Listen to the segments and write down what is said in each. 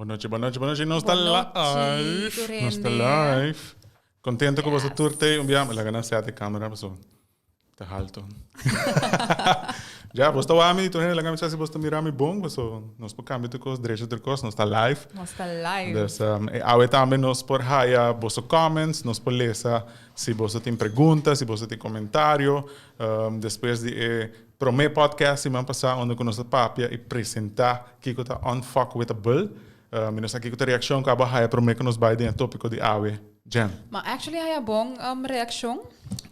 Bon nochi, bon nochi, bon nochi. Nos ta live. Nos ta live. Contento cu boso tur te un bia. Laga nan set e camera paso ta halto. Ja, boso ta wak mi tur hende. Laga mi sa si boso ta mira mi bon paso nos por cambia tur cos, drecha tur cos. Nos ta live. Nos ta live. Dus e awe tambe nos por haya boso comments, nos por lesa si boso tin pregunta, si boso tin comentario. Despues di e Promé podcast siman pasá unda ku nos a papia i presentá kiko ta unfuckwithable. Mi no sa kiko ta reakshon ku abo a haya promé ku nos bai den e tópiko di awe, Jen. Ma actually haya bon reakshon.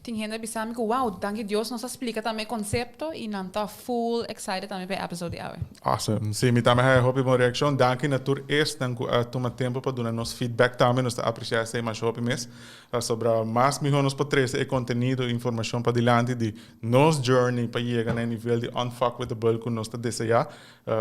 Tin hende a bisa mi ku wow, danki Dios nos a splika tambe e konsepto i nan ta full excited tambe pa e episode di awe. Awesome. Sí, mi tambe haya hopi bon reakshon. Danki na tur esnan ku a tuma tempu pa duna nos feedback tambe. Nos ta apresiá esei masha hopi mes. Pasobra mas mihó nos por trese e kontenido i informashon padilanti di nos journey pa yega na e nivel di unfuckwithable ku nos ta deseá,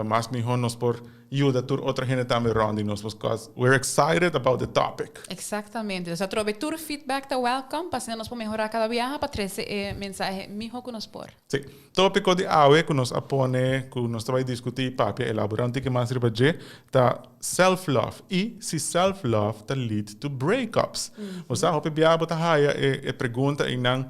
mas mihó nos por yuda tur otro hende tambe rònt di nos because we're excited about the topic. Exactamente. Dus atrobe tur feedback ta welcome pa asina nos por mehorá kada biaha pa trese e mensahe mihó ku nos por. Sí. Tópiko di awe ku nos a pone ku nos ta bai diskutí i papia elaborá un tiki mas riba dje ta self love i si self love ta lead to breakups. Bo sa hopi biaha bo ta haya e pregunta einan.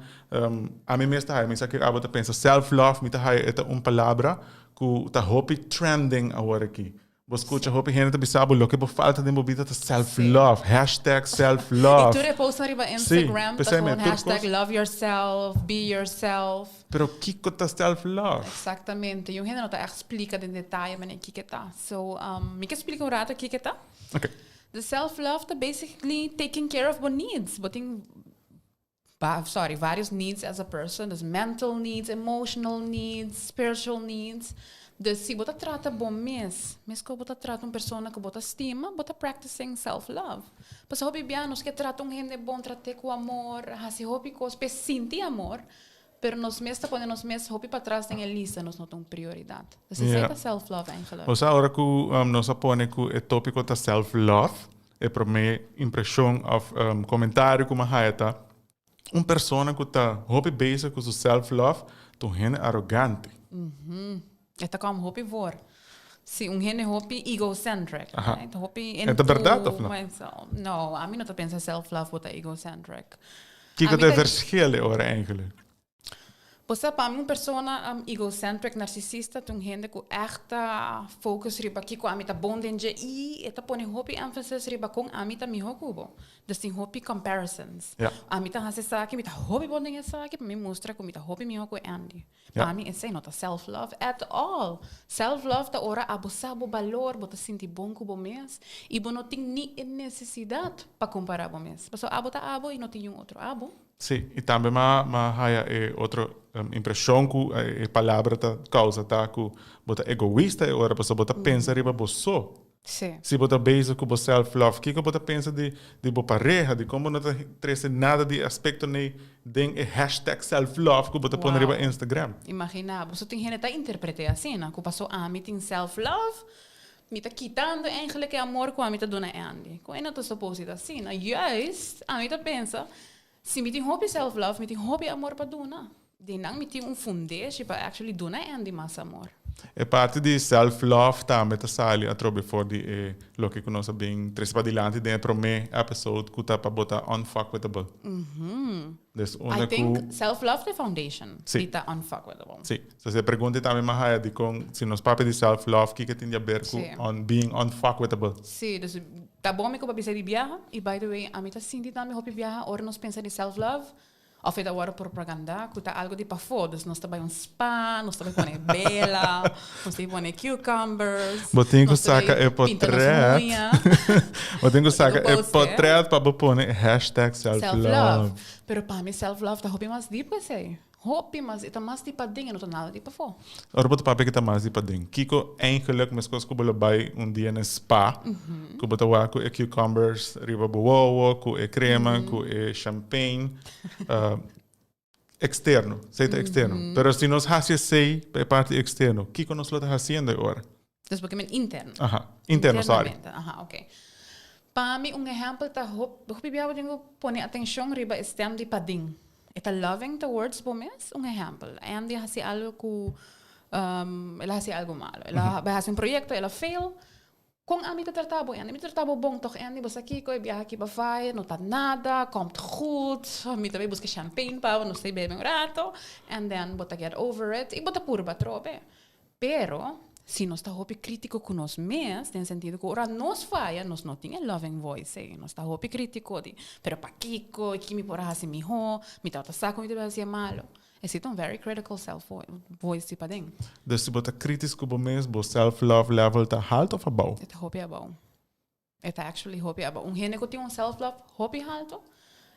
Ami mes ta haya, mi sa ke abo ta pensa self love, mi ta haya e ta un palabra ku ta hopi trending awor aki. Bo skucha hopi hende ta bisa bo loke bo falta den bo bida ta self love, hashtag self love. I tur e postnan riba Instagram ta gewoon hashtag love yourself, be yourself. Pero kiko ta self love? Exactamente, i un hende no ta ègt splika den detaye manera kiko e ta. So, mi ke splika un rato kiko e ta. Okay. The self love ta basically taking care of bo needs. Bo tin sorry, varios needs as a person, dus mental needs, emotional needs, spiritual needs. Dus si bo ta trata bo mes, mes ku bo ta trata un persona ku bo ta stima, bo ta practicing self love. Pasobra hopi bia nos ke trata un hende bon, trat'é ku amor, hasi hopi kos p'e sinti amor, pero nos mes ta pone nos mes hopi patras den e lista, nos no ta un prioridat. Dus esei ta self love eigenlijk. Bo sa ora ku nos a pone ku e tópiko ta self love, E promé impreshon òf komentario ku mi a haya ta, un persona ku ta hopi bezig ku su self love ta un hende arogante. E ta kòm hopi voor. Si, un hende hopi egocentric, right? Hopi E ta bèrdat òf no? No, ami no ta pensa self love bo ta egocentric. Kiko ta e verschil e ora eigenlijk? Bo sa, pa mi un persona egocentric, narcisista, ta un hende ku ègt ta focus riba kiko ami ta bon den dje i e ta pone hopi énfasis riba kon ami ta mihó ku bo. Dus tin hopi comparisons. Ami ta hasi esaki, mi ta hopi bon den esaki, pa mi mustra ku mi ta hopi mihó ku Andy. Pa mi esei no ta self love at all. Self love ta ora abo sa bo balor, bo ta sinti bon ku bo mes i bo no tin ni e nesesidat pa kompará bo mes. Pasobra abo ta abo i no tin niun otro abo. Sí, i tambe m'a m'a haya e otro impreshon ku e palabra ta kousa ta ku bo ta egoista e ora pasobra bo ta pensa riba bo so. Sí. Si bo ta bezig ku bo self love, kiko bo ta pensa di di bo pareha, dikon bo no ta trese nada di e aspekto nei den e hashtag self love ku bo ta pone riba Instagram? Imagina bo, so tin hende ta interprete asina, ku paso ami tin self love, mi ta kitando eigenlijk e amor ku ami ta duna Andy. Ku e no ta supposed di ta asina. Juist, ami ta pensa, si mi tin hopi self love, mi tin hopi amor pa duna. Di nan mi tin un fundeshi pa actually duna Andy mas amor. E parti di self love tambe ta sali atrobe for di e loke ku nos a bin trese padilanti den e prome episode ku ta pa bo ta unfuckwithable. Des unda I think self love ta e foundation di ta unfuckwithable. Si. So si e pregunta tambe m'a haya dikon si nos papia di self love kiko tin di aber ku on being unfuckwithable. Si, dus ta bon mi ku papia di biaha i by the way ami ta sinti tambe hopi biaha ora nos pensa di self love of e ta wòrdu propagandá ku ta algu di pafó dus nos ta bai un spa, nos ta bai pone bela, nos ta bai pone cucumbers, Bo tin ku saka e potret. Bo tin ku saka e potret pa bo pone e hashtag self love. Pero pa mi self love ta hopi mas diep ku esei. Hopi mas, e ta mas di paden, e no ta nada di pafó. Ora bo ta papia ku ta mas di paden, kiko eigenlijk meskos ku bo lo bai un dia na spa, ku bo ta wak ku e cucumbers riba bo wowo, ku e krema, ku e champagne, eksterno, esei ta eksterno. Pero si nos hasi esei pa e parti eksterno, kiko nos lo ta hasiendo e ora? Dus bo ke men interno. Aha, interno, sorry. Internamente, aha, ok. Pa mi un ehempel ta hopi bia bo tin ku pone atenshon riba e stem di paden. E ta loving towards bo mes? Un ehempel, Andy a hasi algo ku, el a hasi algo malo. El a bai hasi un proyekto, el a fail. Con ami ta trata bo, Andy? Mi ta trata bo bon toch, Andy? Bo sa kico, e biaha aki bo faya, no ta nada, komt goed. Mi ta bay busca champagne pa bo, nos ta bebe un rato. And then bo ta get over it y bo ta purba atrobe. Pero, si nos ta hopi critico cu nos mes, den sentido cu ora nos faya, nos no tin e loving voice ey. Nos ta hopi critico di, pero pakico, y ki mi por a haci miho, mi tabata sa cu mi ta bay haci e malo. Esei ta un very critical self voice di paden. Dus si bo ta kritis ku bo mes, bo self love level ta haltu of abou? E ta hopi abou. E ta actually hopi abou. Un hende ku tin un self love hopi haltu,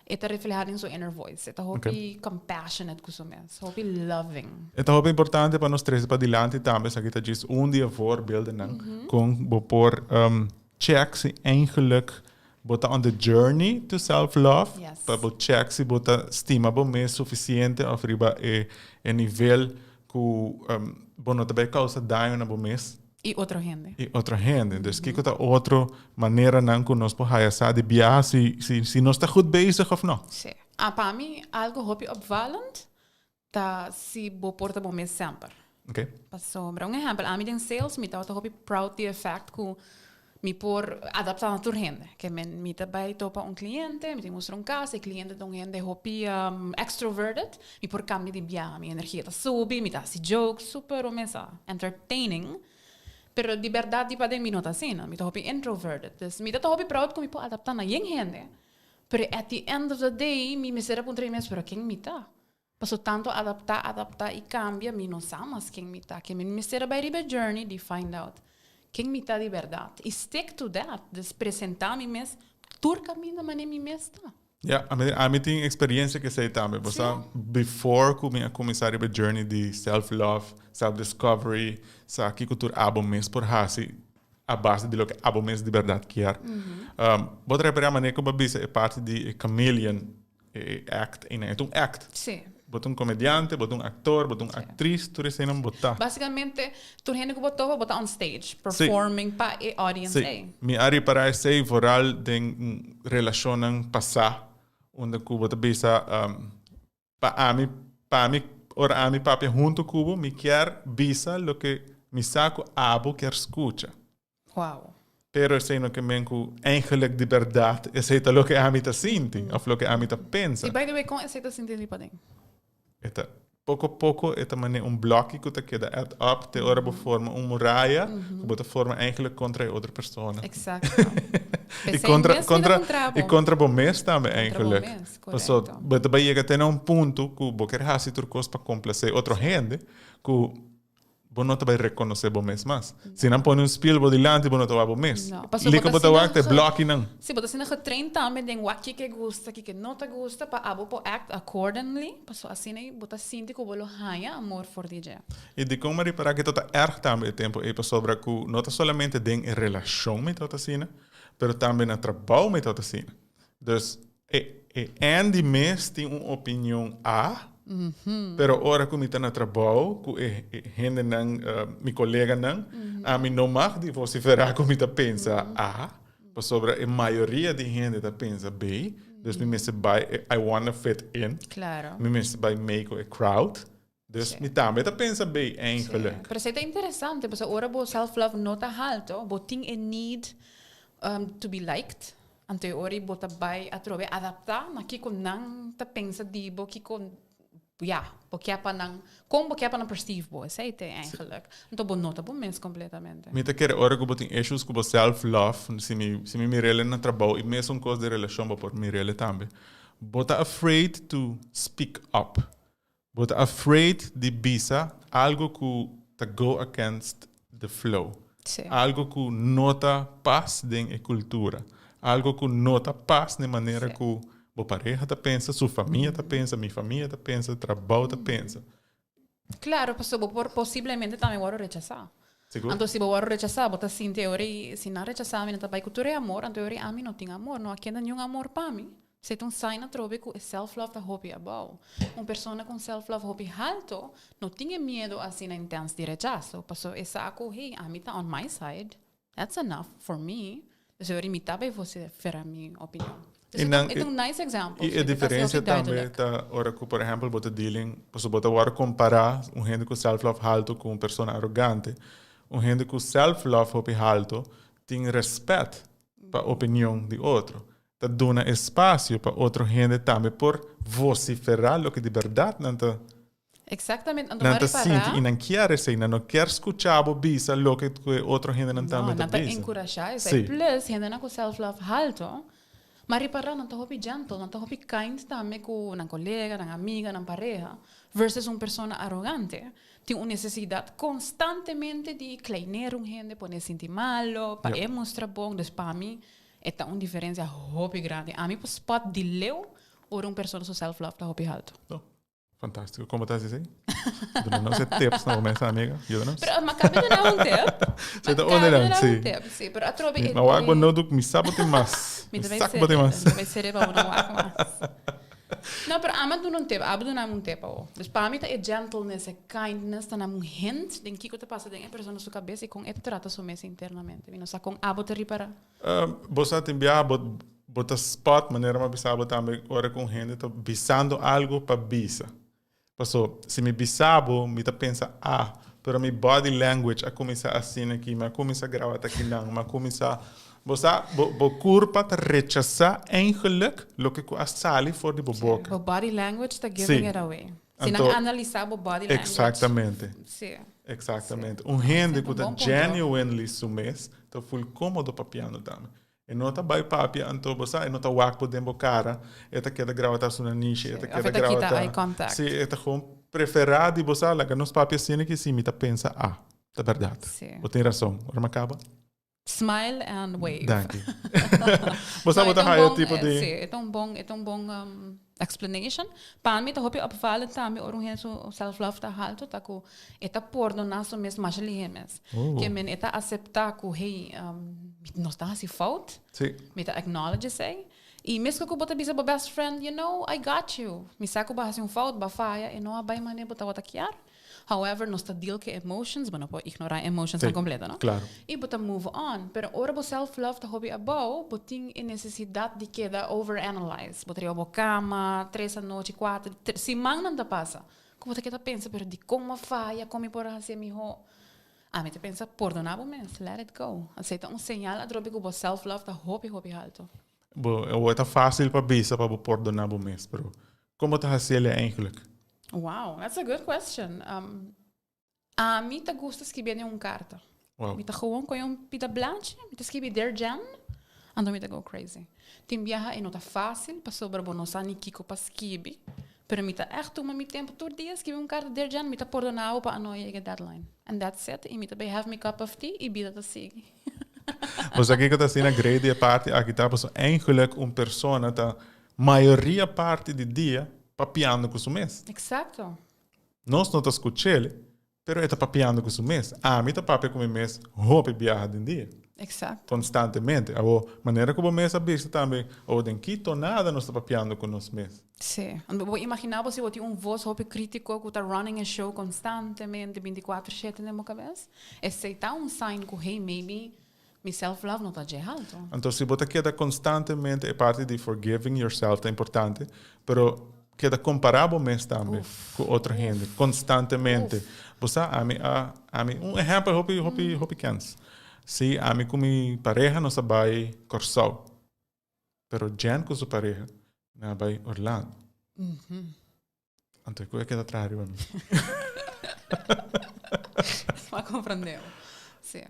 e ta refleha den su inner voice. E ta hopi compassionate ku su mes, hopi loving. E ta hopi importante pa nos trese padilanti tambe, esaki ta djis un di e voorbeeldennan kon bo por check si eigenlijk Bo ta on the journey to self love pa bo check si bo ta stima bo mes suficiente of riba e e nivel cu bo no ta bay causa daño na bo mes. Y otro hende. Y otro hende. Dus kico ta otro maneranan cu nos por haya sa di biaha si si si nos ta goed bezig of no? Si. Ah, pa mi algo hopi opvallend ta si bo por ta bo mes semper. Okay. Pasobra, un ehempel, ami den sales mi tabata hopi proud di e fact ku mi por adapta na tur hende. Ke men mi ta bai topa un cliente, mi tin mustra un cas, e cliente ta un hende hopi extroverted, mi por cambia di biaha, mi energia ta subi, mi ta haci jokes, super un mesa entertaining. Pero di berdad di paden mi no ta asina, mi ta hopi introverted. Dus mi ta hopi proud ku mi por adapta na yen hende. Pero at the end of the day mi mester a puntra mi mes, pero ken mi ta? Paso tanto adaptá, adaptá i kambia, mi no sa mas ken mi ta. Ke mi mester a bai riba e journey di find out ken mi ta di bèrdat i stick to that. Dus presentá mi mes tur kaminda manera mi mes ta. Ya, ami ami tin experiencia ku esei tambe. Bo sa, before ku mi a kuminsá riba e journey di self love, self discovery, sa kiko tur abo mes por hasi a base di loke abo mes di bèrdat kier. Bo ta referí a manera ku bo a bisa e parti di e chameleon E act einan, e ta un act. Sí. Bo ta un comediante, bo ta un actor, bo ta un actriz, tur eseinan bo ta. Basicamente, tur hende cu bo topa, bo ta on stage, performing pa e audience ei. Sí. Mi a ripara esei vooral den relacionnan pasá, unda cu bo ta bisa, pa ami, pa mi, ora ami papia hunto cu bo, mi kier bisa loke mi sa cu abo kier scucha. Wow. Pero esei no ke men ku eigenlijk di bèrdat esei ta loke ami ta sinti òf loke ami ta pensa. I by the way, kon esei ta sinti riba den? E ta poko poko e ta manera un blòki ku ta keda add up te ora bo forma un muraya ku bo ta forma eigenlijk kontra e otro persona. Eksakto. I kontra kontra i kontra bo mes tambe eigenlijk. Kontra bo mes, korekto. Paso bo ta bai yega te na un punto ku bo ker hasi tur kos pa komplasé otro hende ku Bo no ta bai rekonosé bo mes mas. Si nan pone un spiel bo dilanti, bo no ta wak bo mes. No, pasobra Lika bo ta wak ta e blòkinan. Si, bo ta asina getraind tambe den wak kiko e gusta, kiko e no ta gusta, pa abo por act accordingly, pasobra asina ei bo ta sinti ku bo lo haña amor for di dje. I dikon mi a ripará ku e ta erg tambe e tempu ei? Pasobra ku no ta solamente den e relashon mi tabata asina, pero tambe na trabou mi tabata asina. Dus e e Andy mes tin un opinion A, pero ora ku mi ta na trabou ku e e hendenan, mi koleganan, ami no mag di vosiferá ku mi ta pensa A, pasobra e mayoria di hende ta pensa B, dus mi mester bai, I wanna fit in, mi mester bai mee ku e crowd. Dus mi tambe ta pensa bay eigenlijk. Sí. Pero esei ta interesante, pasobra ora bo self love no ta halto, bo tin e need to be liked, anto e ora bo ta bay atrobe adapta na kiko nan ta pensa di bo, kiko, ya, bo ke pa nan, kon bo ke pa nan perceive bo, esei ta eigenlijk. Anto bo no ta bo mes completamente. Mi ta kere ora ku bo tin issues ku bo self love, si mi si mi mir'el na trabou i mesun kos den relashon bo por mir'el tambe, bo ta afraid to speak up. Bo ta afraid di bisa algo ku ta go against the flow. Sí. Algo ku no ta pas den e kultura. Algo ku no ta pas den manera Sí. ku bo pareha ta pensa, su famia ta pensa, mi famia ta pensa, trabou ta pensa. Claro, pasobra bo por posiblemente tambe wòrdu rechasá. Sigur. Anto si bo wòrdu rechasá, bo ta sinti e ora ei, si nan rechasá mi, nan ta bai ku tur e amor, anto e ora ei ami no tin amor, no a keda niun amor pa mi. Esei ta un sign atrobe ku e self love ta hopi abou. Un persona ku un self love hopi halto no tin e miedo asina intens di rechaso, pasobra e sa ku hey, ami ta on my side, that's enough for me, dus e ora mi ta bay vocifera mi opinion. Dus I nan e ta un nice example. I e diferencia tambe ta ora ku por ehempel bo ta dealing, pasobra bo ta wòrdu kompará un hende ku self love halto ku un persona arogante. Un hende ku self love hopi halto. Tin respet pa opinion di otro. Ta duna espacio pa otro hende tambe por vocifera loke di berdad nan ta Exactamente. Anto nan ta ripará sinti y nan kier esey. Nan no kier scucha bo bisa loke cu e otro hendenan No, tambe ta nan ta bisa. encurasha esey. Sí. Plus, hendenan cu self-love halto, ma ripará nan ta hopi gentle, nan ta hopi kind tambe cu nan colega, nan amiga, nan pareha, versus un persona arogante. Tin un necesidad constantemente di kleinera un hende, pone sinti malo, pa e mustra bon. Dus pa mi e ta un diferencia hopi grandi. Ami por spot di leu ora un persona su self-love ta hopi halto. No. Fantástico. Como ta haci? Duna nos e tips na momento, amiga. Yuda nos. Pero ma cabe duna un tip. Se ta Ma cabe onderaan, duna sí. un tip, sí. Pero atrobe e Ma wak bo no duk mi sa bo tin mas. Mi Mi ta bay sa ku bo tin mas. Mi ta bay sere pa bo no wak mas. No, pero ama duna un tip. Abo duna mi un tip awo. Dus pa mi ta e gentleness, e kindness ta na un hint den kiko ta pasa den e persona su cabes y con e ta trata su mes internamente. Mi no sa con abo ta ripara. Bo sa tin bia bo bo ta spot manera mi a bisa bo tambe ora ku un hende ta bisando algu pa bisa. Paso si mi bisa bo mi ta pensa a pero mi body language a kuminsá asina aki mi a kuminsá graba ta kinan mi a kuminsá bo sa bo bo kurpa ta rechasá eigenlijk loke ku a sali for di bo boka. Bo body language ta giving it away. Si nan analisá bo body language. Exactamente. Sí. Exactamente. Un hende ku ta genuinely su mes ta ful kómodo papiando tambe. E no ta bai papia anto bo sa e no ta wak bo den bo kara, e ta keda graba ta su nanishi, e ta keda graba ta. Of e ta kita eye contact. Sí, e ta gewoon preferá di bo sa laga nos papia asina ki si mi ta pensa ah, ta bèrdat. Sí. Bo tin rason. Ora mi a kaba. Smile and wave. Danki. Bo sa bo ta haya tipo di. Sí, e ta un bon, e ta un bon explanation. Pa mi ta hopi opvallend tambe ora un hende su self love ta halto ta ku e ta pordoná su mes masha lihé mes. Ke men e ta aseptá ku hey, mi no ta hasi fout. Sí. Mi ta acknowledge esei. I meske ku bo ta bisa bo best friend, you know, I got you. Mi sa ku bo a hasi un fout, bo a faya, e no a bai manera bo tabata kier. However, nos ta deal ku emotions, bo no por ignorá emotions nan kompleto, no? Claro. I bo ta move on. Pero ora bo self love ta hopi abou, bo tin e nesesidat di keda overanalyze. Bo ta riba bo kama, tres anochi, kuater, simannan ta pasa. Ku bo ta keda pensa, pero dikon mi a faya, kon mi por a hasié mihó? Ami ta pensa, pordoná bo mes, let it go. Esei ta un señal atrobe ku bo self love ta hopi, hopi haltu. Bo, e ta fásil pa bisa pa bo pordoná bo mes, pero Kon bo ta hasi el eigenlijk? Wow, that's a good question. Um, ami ta gusta skibi den un karta. Wow. Mi ta gewoon koe un pita blachi, mi ta skibi Dear Jen, anto mi ta go crazy. Tin biaha e no ta fácil, pasobra bo no sa ni kiko pa skibi, pero mi ta echt tuma mi tempo tur dia skibi un karta Dear Jen, mi ta pordona bo pa a no yega e deadline. And that's it, i mi ta bay have mi cup of tea i bida ta sigui. Bo sa kiko ta asina great di e parti aki ta pasobra eigenlijk un persona ta Mayoria parti di dia papiando ku su mes. Exacto. Nos no ta skuch'el, pero e ta papiando ku su mes. Ami ta papia ku mi mes hopi biaha den dia. Exacto. Konstantemente. Awor, manera ku bo mes a bisa tambe, awor den ki tonada nos ta papiando ku nos mes? Sí. Bo por imaginá bo si bo tin un vos hopi krítiko ku ta running e show konstantemente bintikuater shete den bo kabes? Esei ta un sign ku, hey, maybe Mi self love no ta dje halto. Anto si bo ta keda konstantemente, e parti di forgiving yourself ta importante, pero keda kompará bo mes tambe ku otro hende konstantemente. Bo sa ami a ami un ehèmpel hopi hopi hopi kens. Si ami ku mi pareha nos a bai Kòrsou, pero Jen ku su pareha nan a bai Orlando. Anto ku e keda traha riba mi. Ma comprendemos. Sí.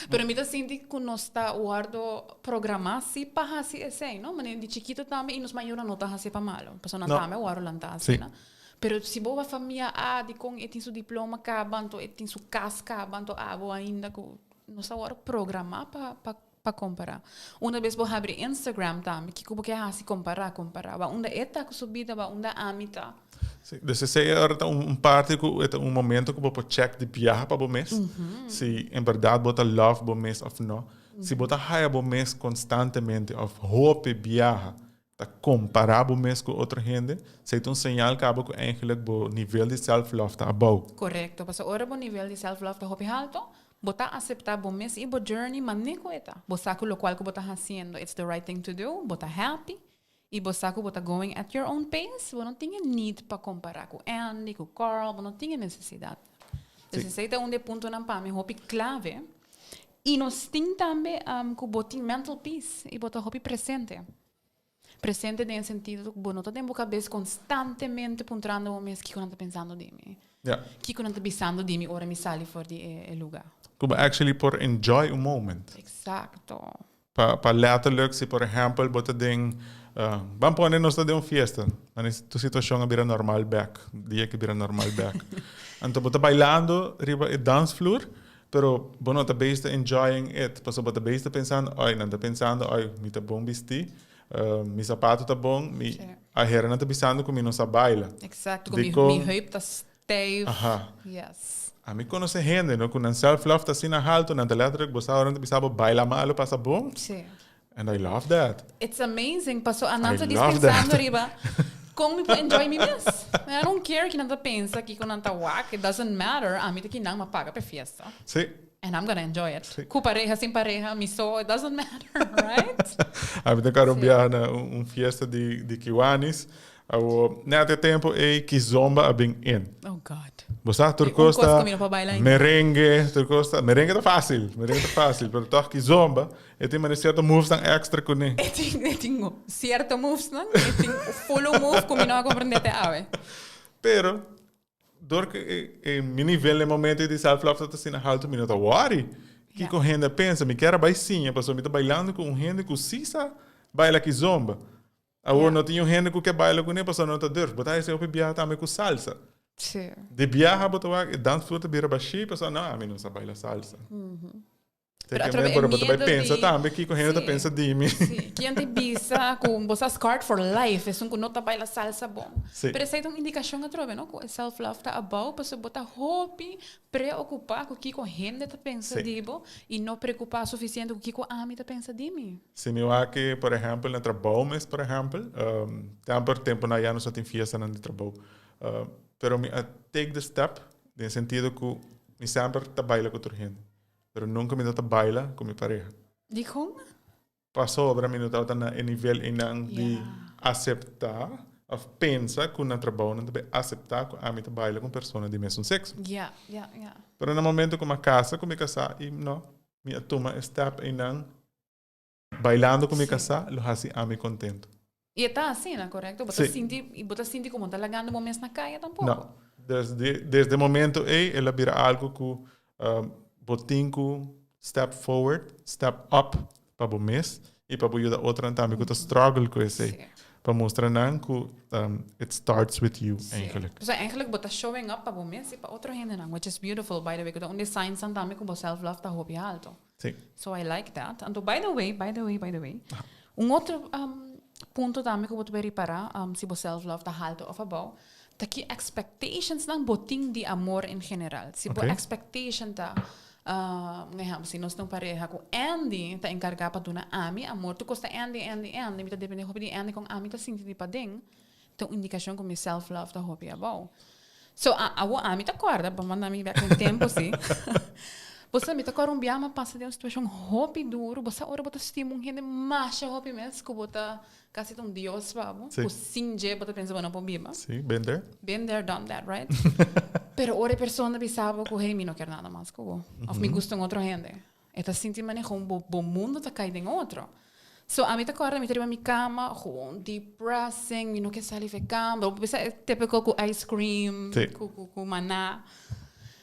Pero mi ta sinti ku nos ta wordo programá si pa hasi esei, no? Manera di chikito tambe i nos mayornan no ta hasi pa malo. Pasobra nan No. tambe a wordo lantá Sí. asina. Pero si bo wak famia a dikon e tin su diploma kaba, anto e tin su kas kaba, anto abo ainda ku nos ta wordo programá pa pa Pa kompará. Unda bes bo habri Instagram tambe, kiko bo ke hasi? Kompará, kompará. Ba unda e ta ku su bida, ba unda ami ta. Sí, dus esei ora ta un parti ku e ta un momento ku bo por check di biaha pa bo mes, si en bèrdat bo ta love bo mes òf no. Si bo ta haya bo mes konstantemente òf hopi biaha ta kompará bo mes ku otro hende, esei ta un señal kaba ku eigenlijk bo nivel di self love ta abou. Korekto, pasobra ora bo nivel di self love ta hopi halto, bo ta aseptá bo mes i bo journey manera ku e ta. Bo sa ku lokual ku bo ta hasiendo it's the right thing to do, bo ta happy i bo sa ku bo ta going at your own pace, bo no tin e need pa kompará ku Andy, ku Carl, bo no tin e nesesidat. Entonces esei ta un di e puntonan pa mi hopi klave. I nos tin tambe ku bo tin mental peace i bo ta hopi presente. Presente den e sentido ku bo no ta den bo kabes konstantemente puntrando bo mes kiko nan ta pensando di mi. Kiko nan ta bisando di mi ora mi sali for di e luga. Ku bo actually por enjoy un moment. Exacto. Pa letterlijk si por ehempel bo ta den ban pone nos ta den un fiesta mane tur situacion a bira normal bek dia ki bira normal bek anto bo ta bailando riba e dansvloer pero bo no ta bezig ta enjoying it pasobra bo ta bezig ta pensando ay nan ta pensando ay mi ta bon bisti mi zapato ta bon mi ahera nan ta bisando cu mi no sa baila. Exacto cu mi heup ta stijf. Aha. Yes. Ami conoce hende no cu nan self love ta asina halto nan ta letterlijk bo sa ora nan ta bisa bo baila malo pasa bon. Si. And I love that. It's amazing paso a nan ta dispensando riba con mi por enjoy mi mes. I don't care ki nan ta pensa kico nan ta wak it doesn't matter ami ta kinan mi a paga pa e fiesta. Si. And I'm gonna enjoy it. Si. Cu pareha sin pareha mi so it doesn't matter right? Ami ta karo biaha na un fiesta di Kiwanis. Awo, net e tempo ei kizomba a bin in. Oh God. Bo sa, tur cos ta merengue, tur cos ta, merengue ta fácil, merengue ta fácil, pero toch kizomba, e tin mane cierto moves nan extra kuné. E tin cierto moves nan, e tin full move ku mi no a comprende te awe. Pero, dor ku e mi nivel na e momento di self love ta asina halto, mi no ta worry kiko hende a pensa, mi kier a bai siña, pasobra mi ta bailando ku un hende ku si sa baila kizomba. Awor no tin un hende ku ke baila kuné pasobra no ta durf. Bo ta hasi hopi biaha tambe ku salsa. Sí. Di biaha bo ta wak e dansvloer ta bira bashí pasobra no, ami no sa baila salsa. Pero atrobe e Bo ta bai miedo pensa di tambe kiko hende ta Sí. pensa di mi. Sí. Kien ta bisa ku bo sa scarred for life esun ku no ta baila salsa bon. Sí. Pero esei ta un indikashon atrobe no ku e self love ta abou pasobra bo ta hopi preokupá ku kiko hende ta pensa di bo i no preokupá sufisiente ku kiko ami ta pensa di mi. Si mi wak ke, por ehèmpel, na trabou mes, por ehèmpel, temper tempunan ya nos a tin fiestanan di trabou. Pero mi a take the step den sentido ku mi semper ta baila ku tur hende, pero nunka mi no ta baila ku mi pareha. Dikon? Pasobra mi no tabata na e nivel einan di aseptá òf pensa ku na trabounan ta bay aseptá ku ami ta baila ku un persona di mesun sekso. Ya, ya, ya. Pero na momento ku mi a kasa ku mi kasá i no, mi a tuma e step einan bailando ku mi kasá lo hasi ami kontento. I e ta asina, korekto? Bo ta sinti, i bo ta sinti ku bo no ta lagando bo mes na kaya tampoko. No. Desde, desde e momento ei el a bira algu ku bo tin ku step forward, step up pa bo mes i pa bo yuda otronan tambe ku ta struggle ku esei. Pa mustra nan ku it starts with you eigenlijk. So eigenlijk bo ta showing up pa bo mes i pa otro hendenan, which is beautiful by the way, ku ta un di signs nan tambe ku bo self love ta hopi alto. Si. So I like that. Anto by the way, by the way, by the way, un otro punto tambe ku bo ta bay ripará si bo self love ta halto òf abou, ta ki expectations nan bo tin di amor en general. Si bo expectation ta, un ehèmpel, si nos ta un pareha ku Andy ta enkargá pa duna ami amor, tur kos ta Andy, Andy, Andy, mi ta dependé hopi di Andy kon ami ta sinti di paden, ta un indikashon ku mi self love ta hopi abou. So awor ami ta kòrda, bo manda mi bèk den tempu si. Bo sa mi ta kòrda un biaha mi a pasa den un situashon hopi duru, bo sa ora bo ta stima un hende masha hopi mes ku bo ta kasi ta un dios pa bo, ku sin dje bo ta pensa bo no por biba. Si, been there. Been there, done that, right? Pero ora e persona bisa bo ku hey mi no kier nada mas ku bo, òf mi gusta un otro hende. E ta sinti manera gewoon bo bo mundo ta kai den otro. So ami ta kòrda mi ta riba mi kama gewoon depressing, mi no ke sali for e kama. Bo bisa e typical ku ice cream, ku ku ku maná.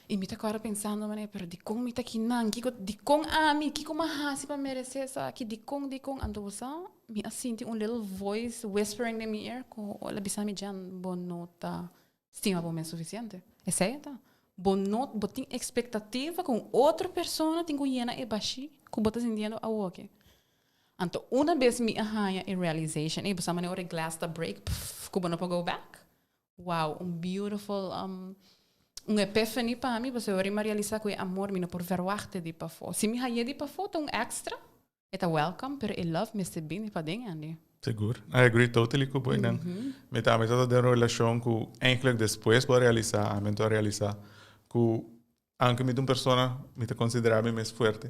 I mi ta kòrda pensando manera pero dikon mi ta kinan? Kiko dikon ami? Kiko mi a hasi pa meresé esaki? Dikon dikon? Anto bo sa mi a sinti un little voice whispering den mi ear ku el a bisa mi Jen bo no ta Stima bo mes sufisiente. Esei ta. Bo no, bo tin ekspektativa ku un otro persona tin ku yena e bashí ku bo ta sintiendo awoke. Anto una bes mi a haña e realization ei, bo sa manera ora e glass ta break, pff, ku bo no por go back. Wow, un beautiful, un epiphany pa mi, pasobra ora mi a realisa ku e amor mi no por verwachta di pafó. Si mi hañ'é di pafó ta un extra, E ta welcome, pero e love mester bini paden, Andy. Sigur. I agree totally cu bo einan. Mi tambe tabata den un relacion cu eigenlijk despues bo a realisa, ami a realisa, cu aunke mi ta un persona, mi ta considera mi mes fuerte.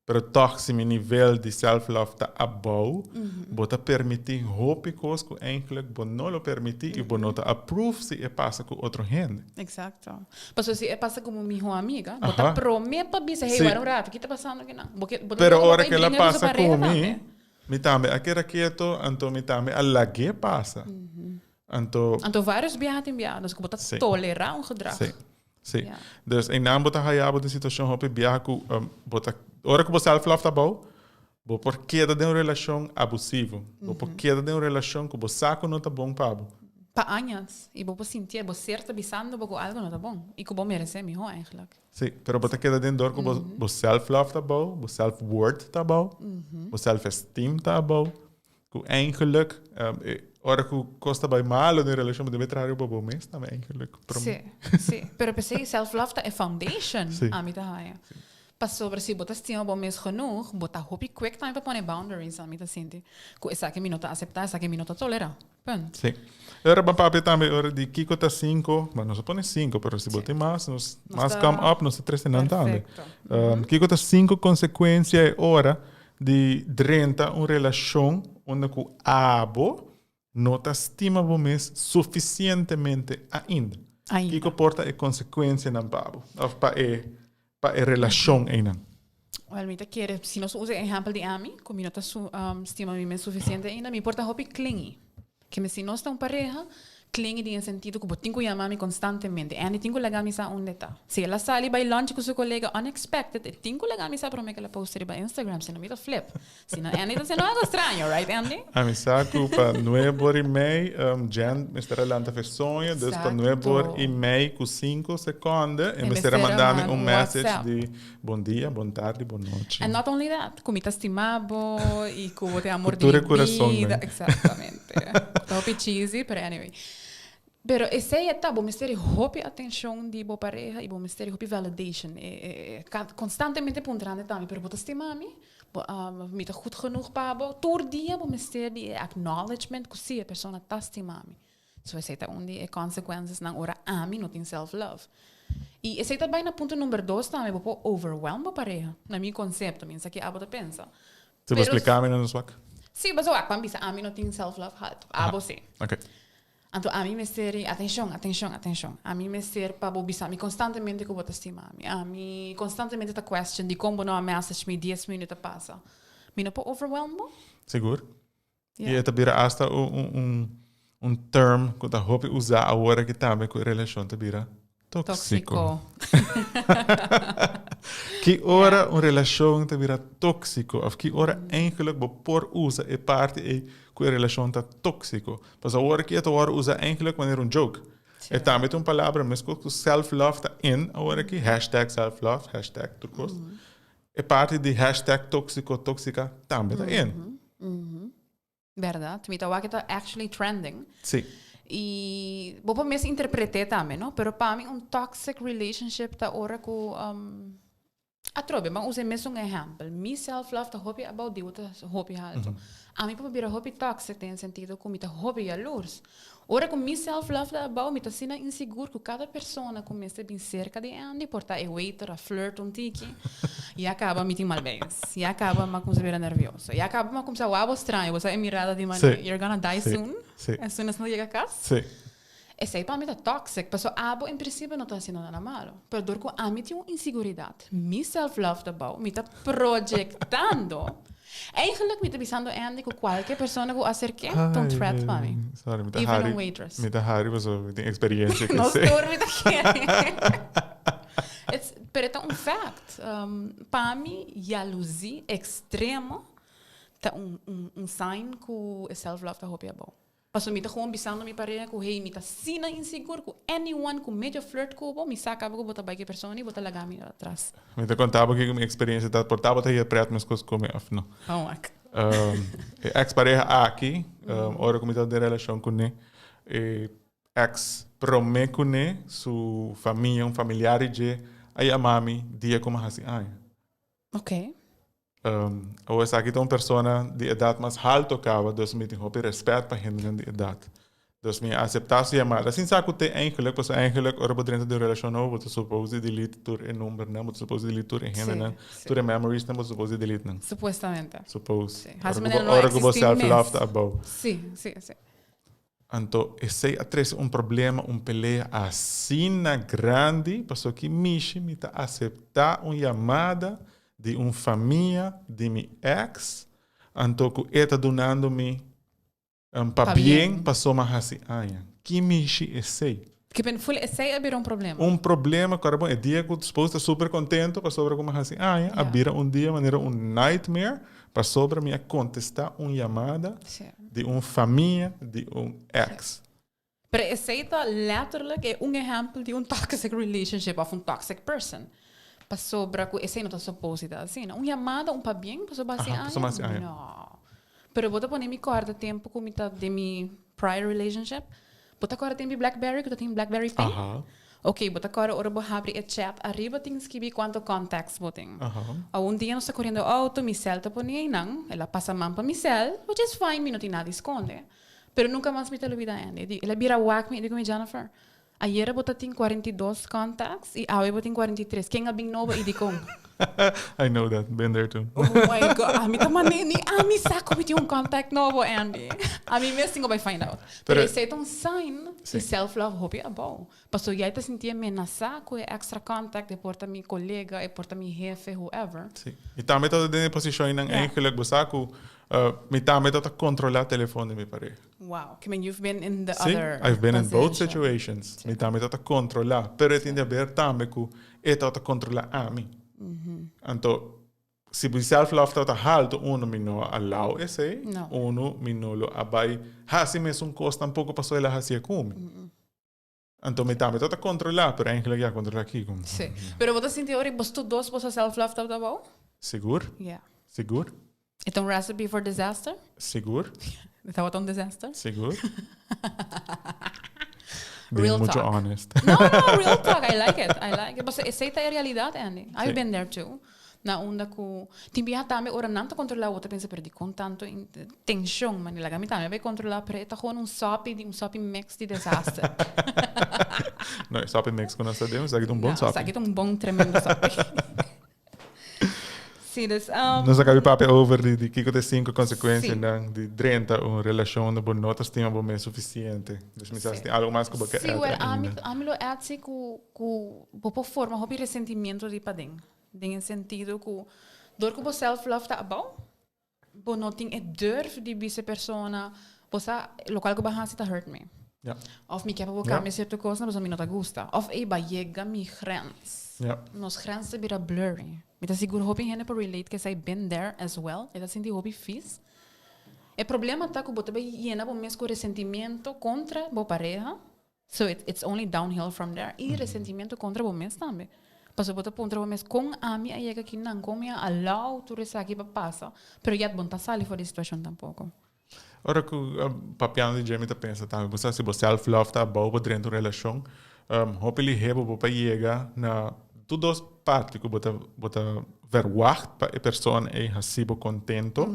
Pero toch si mi nivel di self love ta abou, bo ta permiti hopi cos cu eigenlijk bo no lo permiti y bo no ta approve si e pasa cu otro hende. Exacto. Pasobra si e pasa cu bo miho amiga, bo ta prome pa bisa, hey, wara un rato, ki ta pasando akinan? Bo ke, bo ta Pero loco ora pa cu el a bringa cu su pasa cu pareha mi, tambe. mi tambe a keda keto, anto mi tambe a lag'é pasa. Anto. Anto varios biaha tin biaha, dus cu bo ta tolera un gedrag. Sí. Sí. Dus einan bo ta haya bo den situacion hopi biaha cu bo ta, ora cu bo self love ta abou, bo por keda den un relacion abusivo. Bo por keda den un relacion cu bo sa cu no ta bon pa bo. Pa añas. Y bo por sintié, bo ser ta bisando bo cu algo no ta bon. Y cu bo merece miho eigenlijk. Sí, pero bo ta keda den dor cu bo, bo self love ta abou, bo self worth ta abou, bo self esteem ta abou. Ku eigenlijk, ora ku kos ta bai malo den relashon, bo debe traha riba bo mes tambe eigenlijk. Sí, sí. Pero p'esei self-love ta e foundation, ami ta haña. Pasobra si bo ta stima bo mes genoeg, bo ta hopi quick tambe pa pone boundaries, ami ta sinti. Ku esaki mi no ta aseptá, esaki mi no ta tolerá. Punt. Sí. E ora ban papia tambe ora di kiko ta sinku, bueno, nos a pone sinku, pero si bo tin mas, nos mas come up, nos ta trese nan tambe. Kiko ta sinku konsekuensia e ora Di drenta un relashon unda ku abo no ta stima bo mes sufisientemente ainda. Ainda. Kiko por ta e konsekuensianan pa abo òf pa e pa e relashon einan? Wèl, mi ta kere, si nos usa e ehèmpel di ami, ku mi no ta su stima mi mes sufisiente ainda, mi por ta hopi klingi. Kende si nos ta un pareha, klingi den e sentido ku bo tin ku yama mi konstantemente. Andy tin ku laga mi sa unda e ta. Si el a sali bai lunch ku su kolega unexpected, e tin ku laga mi sa promé ku el a post riba Instagram, sino mi ta flip. Sino Andy ta hasiendo algo straño, right Andy? Ami sa ku pa nuebe or i mei, Jen mester a lanta fe soño, dus pa nuebe or i mei ku sinku sekonde e mester a manda mi un message di Bon dia, bon tardi, bon nochi. And not only that, ku mi ta stima bo i ku bo ta e amor di mi bida. Exactamente. Ta hopi cheesy, pero anyway. Pero esei e ta, bo mester di hopi atencion di bo pareha i bo mester di hopi validation. Constantemente puntrando tambe, pero bo ta stima mi? Bo, mi ta goed genoeg pa bo? Tur dia bo mester di e acknowledgement ku si e persona ta stima mi. So esei ta un di e consequencesnan ora ami no tin self love. I esei ta bai na punto number dos tambe, bo por overwhelm bo pareha, na mi concepto, mi no sa ki abo ta pensa. Si bo splica mi no swak. Si, bo swak, pan bisa ami no tin self love halto, abo si. Ok. Anto ami mester di atencion, atencion, atencion. Ami mester pa bo bisa mi constantemente cu bo ta stima mi. Ami constantemente ta question dicon bo no a message mi dies minuut a pasa. Mi no por overwhelm bo? Sigur. I e ta bira asta un term ku ta hopi usá awor aki tambe ku e relashon ta bira tóksiko. Ki ora un relashon ta bira tóksiko òf ki ora eigenlijk bo por usa e parti ei ku e relashon ta tóksiko? Pasobra awor aki e ta wòrdu usá eigenlijk manera un joke. E tambe ta un palabra meskos ku self love ta in awor aki, hashtag self love, hashtag tur kos. E parti di hashtag tóksiko, tóksika tambe ta in. Berdad. Mi ta wak e ta actually trending. Sí. I bo por mes interpreté tambe, no? Pero pa mi un toxic relationship ta ora ku um, atrobe, ban usa e mesun ehèmpel. Mi self love ta hopi abou, di bo ta hopi haltu. Ami por bira hopi toxic den e sentido ku mi ta hopi yalurs. Ora ku mi self love ta abou, mi ta asina insigur ku kada persona ku mester bin serka di Andy, por ta e waiter a flirt un tiki, ya kaba mi tin mal beis. Ya kaba mi a kumsa bira nervioso. Ya kaba mi a kumsa wou bo straño, bo sa e mirada di manera, you're gonna die soon, as soon as no yega kas. Esei pa mi ta toxic, pasobra abo en principio no ta haciendo nada malo, pero dor cu ami tin un insiguridad, mi self love ta bou, mi ta proyectando, eigenlijk mi ta bisando Andy cu cualkier persona cu acerke ta un threat pa mi, Sorry, mi ta even hari, un waitress. Mi ta hari pasobra mi tin experiencia cu Nos esei. tur mi ta kere. It's, pero e ta un fact. Pa mi jaloezie extremo ta un, un, un sign cu e self love ta hopi abou. Pasobra mi ta gewoon bisando mi pareha ku hey mi ta asina insigur ku anyone ku medio flirt ku bo mi sa kaba ku bo ta bai ku e persona i bo ta laga mi atras. Mi ta konta bo kiko mi eksperensia ta por tabata hia pret meskos ku mi òf no. Bon wak. E eks pareha aki ora ku mi tabata den relashon kuné e eks promé kuné su famia un familiar di dje a yama mi dia ku mi a hasi aña. Oké. Awor esaki ta un persona di edat mas halto kaba, dus mi tin hopi respet pa hendenan di edat. Dus mi a acepta su yamada sin sa cu te eigenlijk, pasobra eigenlijk ora bo drenta den un relacion nobo bo ta suppose di delete tur e numbernan, bo ta suppose di delete tur e hendenan, tur e memoriesnan bo ta suppose di delete nan. Supuestamente. Suppose. Sí. Ora Haci cu manera bo, no ora cu bo existi self love mes. ta abou. Sí. Anto esey a trece un problema, un pelea asina grandi, pasobra ki mishi mi ta acepta un yamada di un famia di mi ex, anto cu e ta dunando mi Pabien paso m'a hasi aña. Ki mishi esei? Ke ben ful esei a bira un problema? Un problema ku bon e dia ku esposo ta super kontento pasobra ku m'a hasi aña a bira un dia manera un nightmare pasobra mi a kontestá un yamada di un famia di un ex. Pero esei ta letterlijk e un ehempel di un toxic relationship of un toxic person. Pasobra ku esei no ta supposed di ta asina. Un yamada, un pabien pasobra hasi Aha, pasobra hasi aña? aña. No. Pero bo ta pone mi kòrda tempu ku mi ta den mi prior relationship. Bo ta kòrda tempu di Blackberry ku ta tin Blackberry Pin? Aha. Ok, bo ta kòrda ora bo habri e chat ariba tin skibi kuantu contacts bo tin. Aha. Awo un dia nos ta koriendo auto, mi cel ta pone einan, el a pasa man pa mi cel, which is fine, mi no tin nada di skonde. Pero nunca mas mi ta lubida Andy. Di, el a bira wak mi, e di ku mi, Jennifer, ayera bo ta tin 42 contacts y awe bo tin 43. Ken a bin nobo y dikon? I know that, been there too. Oh my God, ami ta mane, ni ami sa ku mi tin un contact nobo, Andy. Ami mes tin ku bai find out. Pero Pero esei ta un sign di Sí. self-love hopi abou. Pasobra ya e ta sinti e menasá ku e extra contact, e por ta mi kolega, e por ta mi hefe, whoever. Sí. Mi tambe ta den e posishonnan eigenlijk, bo sa ku mi tambe ta ta kontrolá telefon di mi pareha. Wow, ke men you've been in the Sí, other I've been in both position. situations. Mi tambe ta ta kontrolá, pero e tin di haber tambe ku e ta ta kontrolá ami. Anto, si mi self love ta ta haltu, uno mi no a allow esei, No. uno mi no lo a bai hasi mesun kos tampoko pasobra el a hasié ku mi. Anto mi tambe ta ta controla, pero eigenlijk ya controla kiko. Sí. Pero bo ta sinti ora bos tur dos boso self love tabata abou? Sigur. Ja. Sigur. E ta un recipe for disaster? Sigur. E tabata un disaster? Sigur. Real Being mucho talk. honest. No, no, real talk. I like it. I like it. Pasobra esei ta e realidad, Andy. I've Sí. been there too. Na unda ku tin biaha tambe ora nan ta kontrolá bo ta pensa pero dikon tantu tenshon mane laga mi tambe bai kontrolá pero e ta gewoon un sòpi di un sòpi mix di desaster. No e sòpi mix ku nos ta den esaki ta un bon No sòpi. esaki ta un bon tremendo sòpi. Si dus Nos a kabi papia over di di kiko ta e sinku konsekuensianan di drenta un relashon unda bo no ta stima bo mes sufisiente. Dus mi sa si tin algu mas ku bo ke Si add wèl ami ainda. ami lo add si ku ku bo por forma hopi resentimiento di paden. Den e sentido ku dor ku bo self love ta abou, bo no tin e durf di bisa e persona, bo sa lokual ku bo a hasi ta hurt mi. Ja. Of mi ke pa bo Ja. kambia sierto kosnan pasobra mi no ta gusta. Of ey bo a yega mi grens. Ja. Nos grens ta bira blurry. Mi ta sigur hopi hende por relate ku esei been there as well. E ta sinti hopi fis. E problema ta ku bo ta bai yena bo mes ku resentimiento kontra bo pareha. So it it's only downhill from there. I resentimiento kontra bo mes tambe. Pasobra bo ta puntra bo mes, kon ami a yega kinan? Kon mi a allow tur esaki pa pasa? Pero yet bo no ta sali for di situashon tampoko. Ora ku papiando di dje mi ta pensa tambe, bo sa si bo self love ta abou bo drenta un relashon, hopi lihé bo bo pa yega na tur dos parti ku bo ta bo ta verwagt pa e persona ei hasi bo kontento.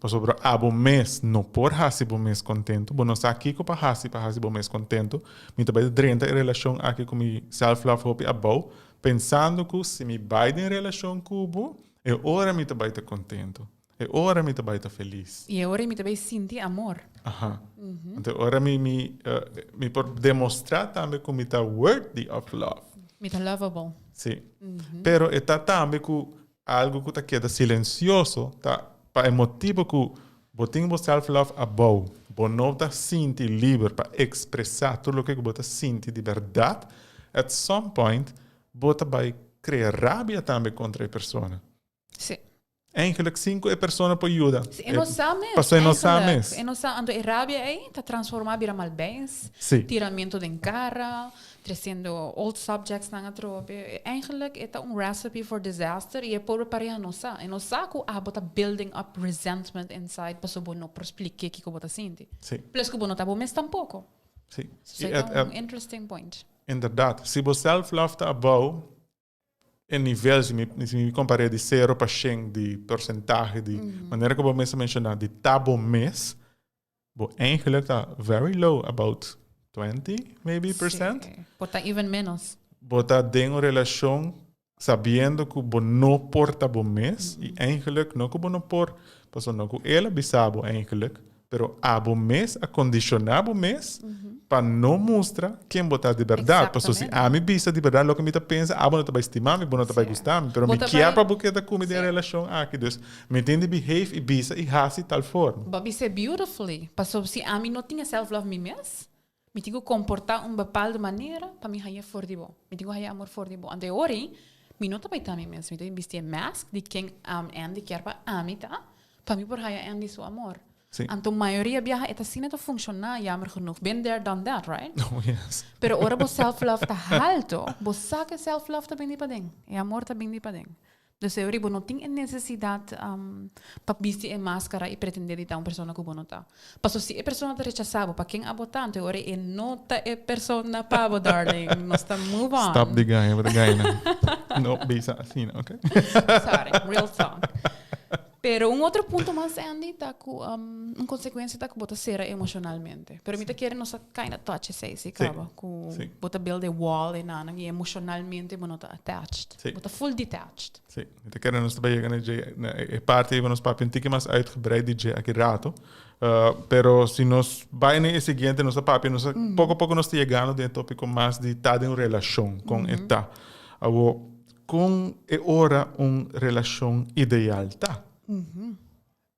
Pasobra abo mes no por hasi bo mes kontento. Bo no sa kiko pa hasi pa hasi bo mes kontento. Mi ta bai drenta e relashon aki ku mi self love hopi abou, pensando ku si mi bai den relashon ku bo, e ora mi ta bai ta kontento. E ora mi ta bai ta felis. I e ora mi ta bai sinti amor. Aha. Anto e ora mi mi mi por demostrá tambe ku mi ta worthy of love. Mi ta lovable. Sí. Pero e ta tambe ku Algu ku ta keda silensioso ta pa e motibu ku bo tin bo self love abou, bo no ta sinti liber pa ekspresá tur loke ku bo ta sinti di bèrdat, at some point bo ta bai krea rabia tambe kontra e persona. Sí. Eigenlijk sin ku e persona por yuda. Sí, e no sa mes. Pasobra e no sa Eigenlijk, mes. E no sa, anto e rabia ei ta transformá bira malbens, Sí. tiramentu den kara. Treciendo old subjects nan atrobe. Eigenlijk e ta un recipe for disaster y e pobre pareha no sa. E no sa cu abo ta building up resentment inside paso bo no por spliké kico bo ta sinti. Sí. Plus cu bo no ta bo mes tampoco. Sí. So Y e et, ta un et, interesting point. Inderdaad. Si bo self love ta abou, e nivel, si mi, si mi compar'é di cero pa shen di porcentahe di manera cu bo mes a menciona, di ta bo mes. Bo eigenlijk ta very low, about 20 maybe percent. Sí. Por ta even menos. Bo ta den un relashon sabiendo ku bo no por ta bo mes i eigenlijk no ku bo no por, pasobra no ku el a bisa bo eigenlijk, pero abo mes a kondishoná bo mes pa no mustra ken bo ta di bèrdat. Pasobra si ami bisa di bèrdat loke mi ta pensa, abo no ta bai stima mi, bo no ta bai gusta mi, pero mi kier pa bo keda ku mi den e relashon aki. Dus mi tin di behave i bisa i hasi tal forma. Bo a bis'é beautifully. Pasobra si ami no tin e self love mi mes, mi tin ku komportá un bepaldo manera pa mi haña for di bo. Mi tin ku haña amor for di bo. Anto e ora ei, mi no ta bai ta mi mes. Mi ta bisti e mask di ken Andy kier pa ami ta, pa mi por haña Andy su amor. Sí. Anto mayoria biaha e ta asina ta funciona, jammer genoeg. Been there, done that, right? Oh, yes. Pero ora bo self-love ta halto, bo sa cu e self-love ta bini paden. E amor ta bini paden. Dus e ora bo no tin e necesidad um, pa bisti e mascara y pretende di ta un persona cu bo no ta. Paso si e persona ta rechasa bo, pa ken abo ta? Anto e ora e no ta e persona pa bo, darling. Nos ta move on. Stop di gaña, bo ta gaña. No bisa asina, ok? Sorry, real talk. Pero un otro punto mas, Andy, ta ku un konsekuensia ta ku bo ta sera emoshonalmente. Pero mi ta kere nos a kinda touch esei, si kaba. Ku bo ta build e wall enanan i emoshonalmente bo no ta attached. Bo ta full detached. Si. Mi ta kere nos ta bai yega na dje, na e parti ei ku nos papia un tiki mas uitgebreid di dje aki rato. Pero si nos bai na e siguiente nos ta papia, nos ta poko poko nos ta yegando den e topiko mas di ta den un relashon, kon e ta. Awor, Kon e ora un relashon ideal ta?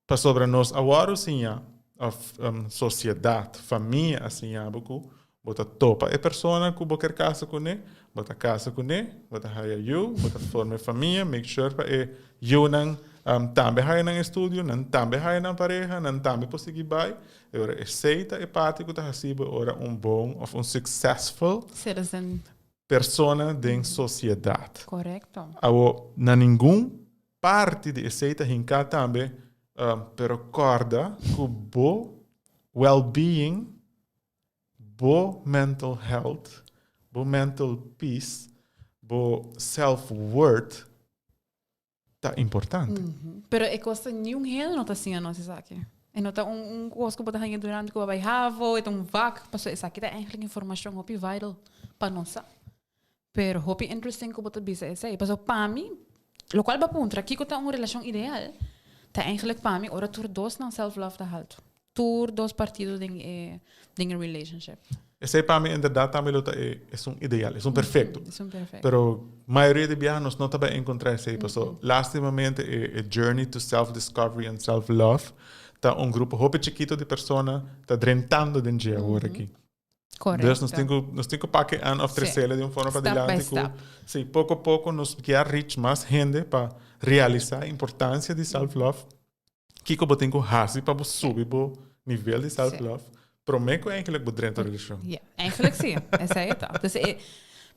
Pasobra nos a wòrdu siñá, òf sosiedat, famia a siñá bo ku bo ta topa e persona ku bo ker kasa kuné, bo ta kasa kuné, bo ta haya yu, bo ta forma e famia, make sure pa e yunan tambe haya nan estudio, nan tambe haya nan pareha, nan tambe por sigui bai. E ora esei ta e parti ku ta hasi bo e ora un bon òf un successful Citizen. Persona den sosiedat. Korekto. Awor, na ningun parti di esei ta hinká tambe, pero kòrda ku bo well-being, bo mental health, bo mental peace, bo self-worth ta importante. Pero e kos ta niun hende no ta siña nos esaki. E no ta un un kos ku bo ta haña durante ku bo bai havo, e ta un vak, pasobra esaki ta eigenlijk informashon hopi vital pa nos sa. Pero hopi interesting ku bo ta bisa esei, pasobra pa mi, lokual bo a puntra kiko ta un relashon ideal, ta eigenlijk pa mi ora tur dos nan self love ta haltu. Tur dos partido den e den e relationship. Esei pa mi inderdaad tambe lo ta e esun ideal, esun perfecto. Esun perfecto. Pero mayoria di biaha nos no ta bai encontra esei paso lastimamente e e journey to self discovery and self love ta un grupo hopi chikito di persona ta drentando den dje awor aki. Correcto. Dus nos tin ku nos tin ku pake an of tresele di un forma pa Step by dilanti ku step. si poko poko nos kier reach mas hende pa realisa importancia di self love. Kiko bo tin ku hasi pa bo subi bo nivel di self love promé ku eigenlijk bo drenta un relashon? Ja, eigenlijk si. Esei e ta. Dus e,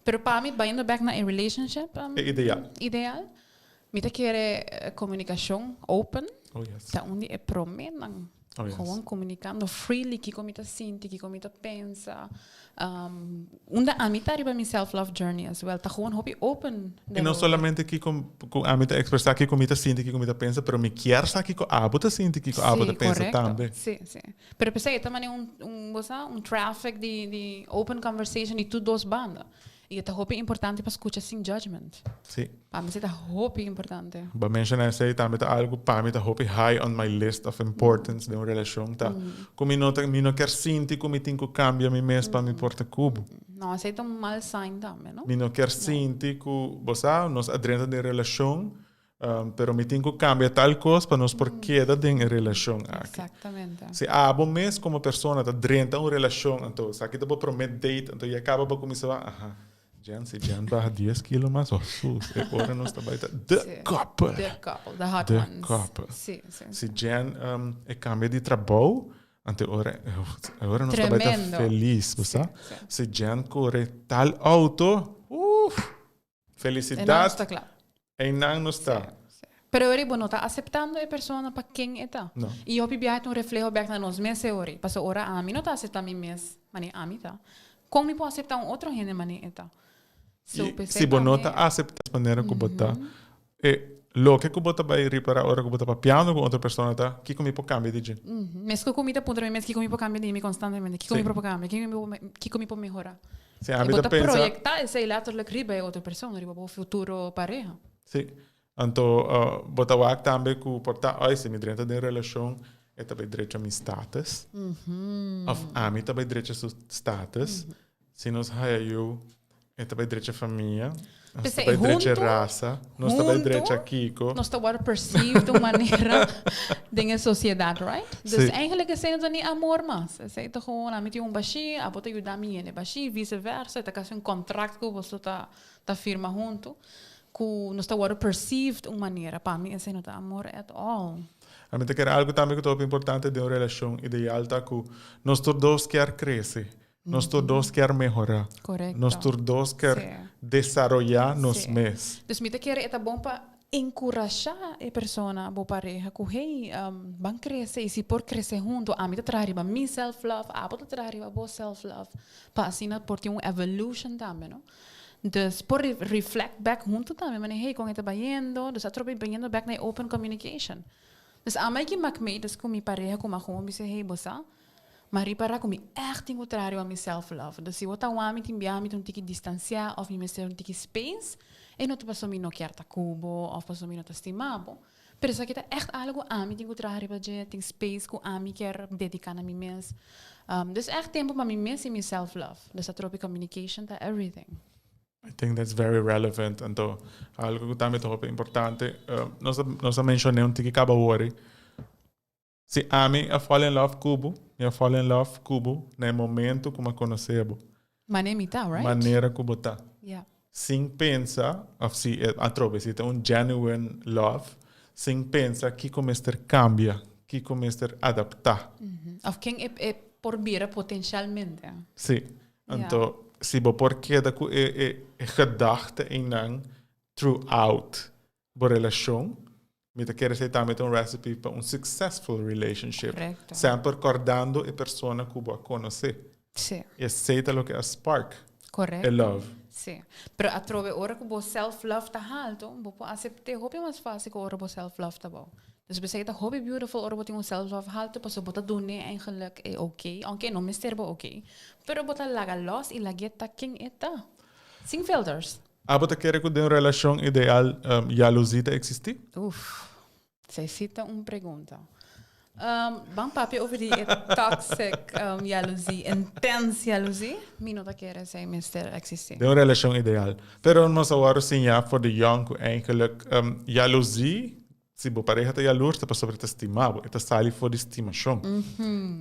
pero pa mi, bayendo bek na e relationship um, E ideal. ideal, mi ta kere eh, komunikashon open Oh yes. ta un di e proménan. Oh yes. Gewoon komunikando freely kiko mi ta sinti, kiko mi ta pensa. Um, unda ami ta riba mi self-love journey as well. Ta gewoon hopi open. Y no solamente kiko ku ami ta expresa, kiko mi ta sinti, kiko mi ta pensa, pero mi kier sa kiko abo ta sinti, kiko abo ta pensa tambe. Sí, sí. Pero p'esei e ta manera un, un, bo sa, un traffic di, di open conversation di tur dos banda. Y e ta hopi importante pa scucha sin judgment. Sí. Pa mi esei ta hopi importante. Bo a menciona esei tambe ta algo pa mi ta hopi high on my list of importance den un relacion ta cu mi no ta mi no kier sinti cu mi tin cu cambia mi mes pa mi por ta cu bo. No, esei ta un mal sign tambe, no? Mi no kier sinti cu, bo sa, nos a drenta den relacion Pero mi tin ku kambia tal kos pa nos por keda den e relashon aki. Exactamente. Si abo mes komo persona ta drenta un relashon, anto esaki ta bo promé date, anto ya kaba bo kuminsá wak, aha, Jen, si Jen baha dies kilo mas, oh sus, e ora nos ta bai ta the Sí. couple. The couple, the hot The ones. couple. Sí, sí. Si Jen e kambia di trabou, anto e ora, e ora nos ta bai ta Tremendo. felis, bo sa? Sí, sí. Si Jen kore tal auto, uff, Einan nos Felicidad. ta kla. Einan nos ta. Sí, sí. Pero ori bo no ta aceptando e persona pa ken e ta. No. Y hopi biaha ta un refleho bek na nos mes e ori. Pasobra ora ami no ta acepta mi mes manera ami ta, con mi por acepta un otro hende manera e ta? So, Y p'esei si bo pa no mi ta acepta manera cu bo ta, e. Loke ku bo ta bai ripará ora ku bo ta papiando ku otro persona ta, Kiko mi por kambia di dje? Meskos ku mi ta puntra mi mes kiko mi por kambia di mi konstantemente, kiko mi por kambia, kiko mi por mehorá. Si, ami I bo ta ta pensa. proyektá esei letterlijk riba e otro persona, riba bo futuro pareha. Si. Anto bo ta wak tambe ku por ta, oi, si mi drenta den relashon e ta bai drecha mi status, òf ami ta bai drecha su status. Si nos haya yu, e ta bai drecha famia, nos ta P'esei bai drecha huntu, rasa, nos ta bai huntu drecha kiko. nos ta wòrdu perceived un manera den e sosiedat, right? Dus Sí. eigenlijk esei no ta ni amor mas. Esei ta gewoon ami tin un bashí, abo ta yuda mi yena e bashí, vice versa. E ta kasi un kontrakt ku boso ta ta firma huntu, ku nos ta wòrdu perceived un manera. Pa mi esei no ta amor at all. Ami ta kere algu tambe ku ta hopi importante den un relashon ideal ta ku nos tur dos kier krese. Nos tur dos kier mehorá. Correcto. Nos tur dos kier desaroyá nos mes. Dus mi ta kere e ta bon pa enkurashá e persona, bo pareha, ku hey, ban krese i si por krese huntu, ami ta traha riba mi self love, abo ta traha riba bo self love, pa asina por tin un evolution tambe, no? Dus por reflect back huntu tambe, manera hey, kon e ta bayendo, dus atrobe bayendo back na e open communication. Dus ami a mak mee dus ku mi pareha ku mi a gewoon bisa hey, bo sa, Ma ripará ku mi ègt tin ku traha riba mi self love. Dus si bo ta wak mi tin biaha mi ta un tiki distansiá òf mi mester un tiki space, e no ta pasobra mi no kier ta ku bo òf pasobra mi no ta stima bo. Pero esaki ta ègt algu ku ami tin ku traha riba dje, tin space ku ami kier dediká na mi mes. Dus ègt tempu pa mi mes i mi self love. Dus atrobe communication ta everything. I think that's very relevant. Anto, algu ku tambe ta hopi importante, nos a nos a menshoné un tiki kaba wori. Si ami a fall in love ku bo, mi a fall in love ku bo na e momento ku mi a konosé bo. Manera mi ta, right? Manera ku bo ta. Yeah. Sin pensa, of si atrobe, si ta un genuine love, sin pensa kiko mester kambia, kiko mester adaptá. Of ken e e por bira potenshalmente. Si. Anto, si bo por keda ku e e e gedachte einan throughout bo relashon, Mi ta kere esei tambe ta un recipe pa un successful relationship. Correcto. Semper cordando e persona cu bo a conoce. Sí. Esei ta loke a spark Correcto. e love. Sí. Pero atrobe ora cu bo self love ta halto, bo por acepte hopi mas facil cu ora bo self love ta bou. Dus p'esei ta hopi beautiful ora bo tin un self love halto pasobra bo ta dun'e eigenlijk e oké, aunke e no mester bo oké, pero bo ta laga los y lag'e ta ken e ta. Sin filters. Abo ta kere ku den un relashon ideal yaluzí ta eksistí? Uf, esei sí ta un pregunta. Ban papia over di e toxic yaluzí, intens yaluzí. Mi no ta kere esei mester eksistí. Den un relashon ideal. Pero nos a wòrdu siñá for di yòn ku eigenlijk yaluzí, si bo pareha ta yalurs ta pasobra e ta stima bo, e ta sali for di stimashon.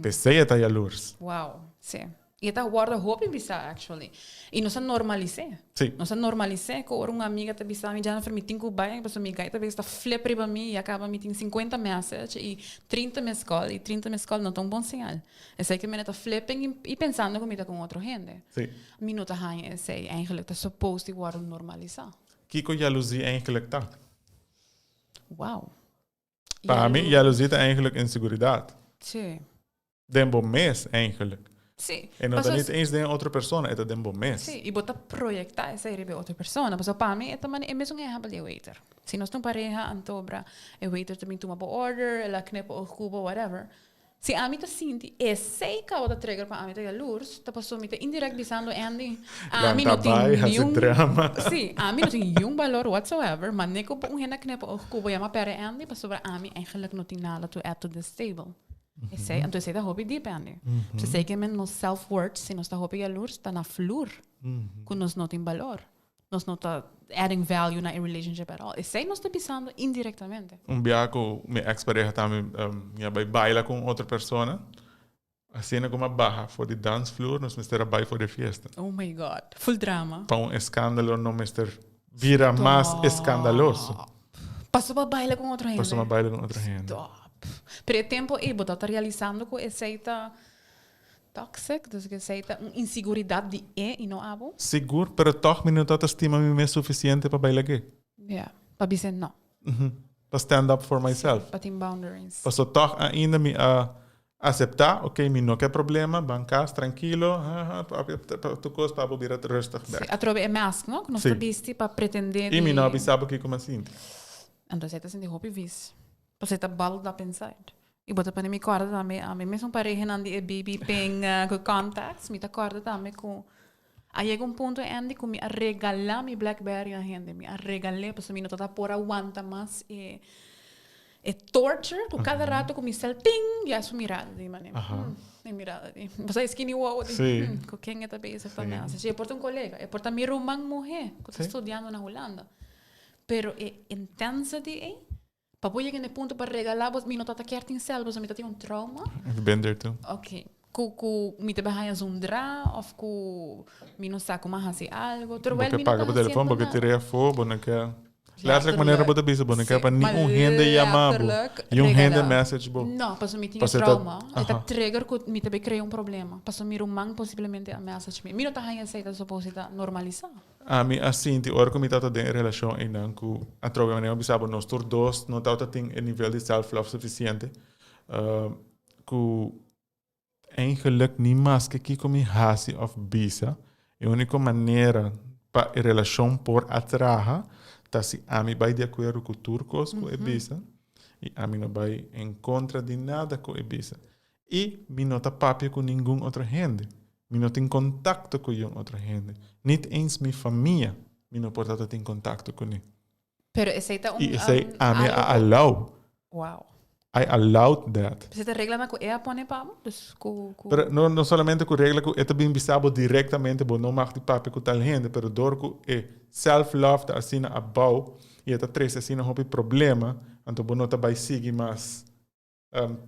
P'esei e ta yalurs. Wow, sí. I e ta wòrdu hopi bisá actually. I nos a normalis'é. Sí. Nos a normalis'é ku ora un amiga ta bisa mi, Jennifer, mi tin ku bai pasobra mi gai ta bes ta flip riba mi i a kaba mi tin sinkuenta message i trinta missed call i trinta missed call no ta un bon señal. Esei ke mene ta flipping i pensando ku mi ta ku un otro hende. Sí. Mi no ta haña esei eigenlijk ta supposed di wòrdu normalisá. Kiko jaluzie eigenlijk ta? Wow. Pa mi jaluzie ta eigenlijk inseguridat. Sí. Den bo mes eigenlijk. Sí. E no ta niet eens den otro persona, e ta den bo mes. Sí, i bo ta proyecta esei riba e otro persona. Pasobra pa mi e ta mane e mesun ehempel di e waiter. Si nos ta un pareha antobra e waiter ta bin tuma bo order, el a knipa oog ku bo, whatever. Si ami ta sinti esei kaba ta trigger pa ami ta yalurs, ta pasobra mi ta indirect bisando Andy, ami no Lanta tin bai, hasi niun drama. Sí, ami no tin niun balor whatsoever, mane ku bo un hende a knipa oog ku bo yama pere Andy pasobra ami eigenlijk no tin nada to add to this table. Esei, anto esei ta hopi diep, Andy. Esei ke men nos self-worth, si nos ta hopi yalurs, ta na flur ku nos no tin balor. Nos no ta adding value na e relationship at all. Esei nos ta bisando indirectamente. Un biaha ku mi ex pareha tambe mi a bai baila ku un otro persona. Asina ku mi a baha for di dansvloer nos mester a bai for di e fiesta. Oh my God. Full drama. Pa un eskandalo no mester bira mas eskandaloso. Stop. Paso bo a baila ku un otro hende. Paso mi a baila ku un otro hende. Stop. Pero e tempo ei bo ta realisando ku esei ta Toxic, dus esei ta un inseguridat di e i no abo. Sigur, pero tòg mi no ta ta stima mi mes sufisiente pa bai lag'é. Ja, pa bis'é no. Pa stand up for myself. Sí, pa tin boundaries. Paso tòg ainda mi a aseptá, ok, mi no ke problema, ban kas trankilo, ha ha, papia tur kos pa bo bira rustig bèk. Sí, atrobe e mask, no? Ku nos ta bisti pa pretendé di. I mi no a bisa bo kiko mi a sinti. Anto esei ta sinti hopi vis. Pasobra e ta bottled up inside. I bo ta pone mi kòrda tambe, ami mesun parehanan di e BB ping ku contacts, mi ta kòrda tambe ku a yega un punto Andy ku mi a regalá mi blackberry na hende. Mi a regal'é pasobra mi no tabata por a wanta mas e e torture ku kada rato ku mi sel ting ya su mirada di manera. E mirada di. Bo sa e skinny wowo di ku ken e ta bezig ta message. E por ta un kolega, e por ta mi ruman muhé ku ta studiando na Hulanda. Pero e intensity ei, pa bo yega na e punto pa regalá bo, mi no tabata kier tin sèl pasobra mi ta tin un trauma. I've been there too. Ok. Ku ku mi ta bai haña zundrá òf ku mi no sa kuma hasi algo. Bo Terwijl ke mi no paga ta bo telefòn, hasiendo bo ke nada. tir'é afó, bo no ke. Letterlijk manera bo ta bisa, bo no ke Sí, pa ma ningun hende yama bo, letterlijk niun hende regalá. message bo. No, pasobra mi tin e Pasobra e ta, trauma. E ta aha. trigger ku mi ta bai krea un problema. Pasobra mi ruman posiblemente a message mi. Mi no ta haña esei ta supose ta normalisá. Ami a sinti ora ku mi tabata den e relashon einan ku atrobe manera mi bisa bo nos tur dos no tabata tin e nivel di self love sufisiente ku eigenlijk ni maske kiko mi hasi òf bisa e úniko manera pa e relashon por a traha ta si ami bai di akuerdo ku tur kos ku e bisa i ami no bai en kontra di nada ku e bisa I mi no ta papia ku ningun otro hende. Mi no tin kontakto ku yun otro hende. Nit eens mi famia mi no por tabata tin kontakto kuné. Pero esei ta un I esei ami a algo ku allow. Wow. I allowed that. Esei ta reglanan ku e a pone pa bo? Dus ku ku. Pero no no solamente ku regla ku e ta bin bisa bo direktamente bo no mag di papia ku tal hende, pero dor ku e self love ta asina abou i e ta trese asina hopi problema, anto bo no ta bai sigui mas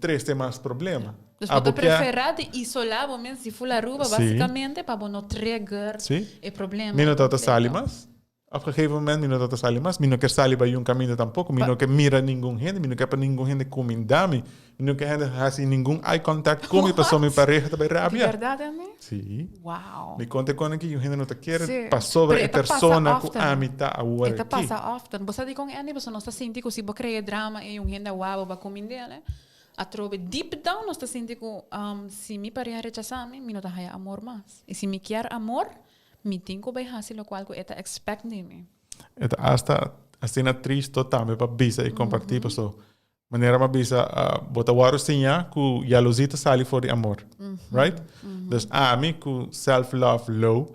trese mas problema. Dus bo ta prefera di isola bo mes di full Aruba basicamente pa bo no trigger e problema. Mi no tabata sali mas. Op gegeven moment mi no tabata sali mas. Mi no kier sali bai un caminda tampoco. Mi no kier mira ningun hende. Mi no kier pa ningun hende cuminda mi. Mi no kier hende haci ningun eye contact cu mi pasobra mi pareha ta bai rabia. Di berdad Andy? Si. Wow. Mi conta con aki un hende no ta kier pasobra e persona cu ami ta awor aki. E ta pasa often. Bo sa dicon Andy? Pasobra nos ta sinti cu si bo crea drama ey un hende a wou bo a cumind'el atrobe deep down nos ta sinti cu si mi pareha rechasa mi, mi no ta haya amor mas. Y si mi kier amor, mi tin cu bay haci locual cu e ta expect di mi. E ta hasta asina tristo tambe pa bisa y comparti pasobra Manera mi a bisa, bo ta wòrdu siña ku yaluzí ta sali for di amor. Right? Dus ami ku self love low,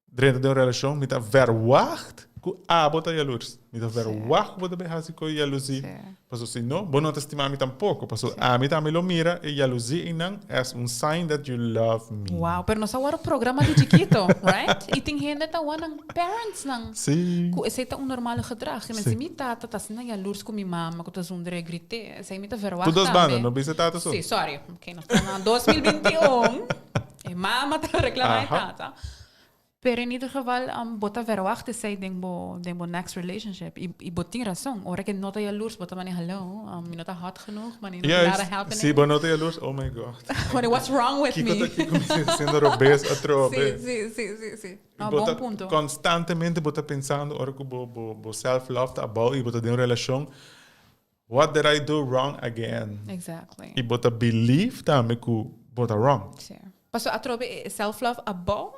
drenta den un relashon, mi ta verwagt ku abo ta yalurs. Mi ta verwagt ku bo ta bai hasi ku yaluzí. Pasobra si no, bo no ta stima mi tampoko. Pasobra ami tambe lo mira e yaluzí einan as un sign that you love me. Wow, pero nos a wòrdu programa di chikito, right? I tin hende ta wòrdu nan parents nan. Sí. Ku esei ta un normal gedrag. Sí. Si mi tata ta asina yalurs ku mi mama ku ta zundr'é grit'é, esei mi ta verwagt Tur dos tambe. banda, no bisa tata so. Sí, sorry. Ok, nos ta na 2021. E mama ta reklamá e tata. Pero in ieder geval, bo ta verwagt esei den bo, den bo next relationship. I, i bo tin rason. Ora ke no ta yalurs, bo ta mane hallo, mi no ta hot genoeg, mane no tin nada Juist. happening. Si bo no ta yalurs, oh my God. Mane what's wrong with Kiko me? ta kiko mi ta hasiendo robes atrobe? Sí, sí, sí, sí, sí. I bo ta konstantemente bo ta pensando ora ku bo bo bo self love ta abou i bo ta den un relashon, what did I do wrong again? Exactly. I bo ta believe tambe ku bo ta wrong. Sí. Pasobra atrobe e self love abou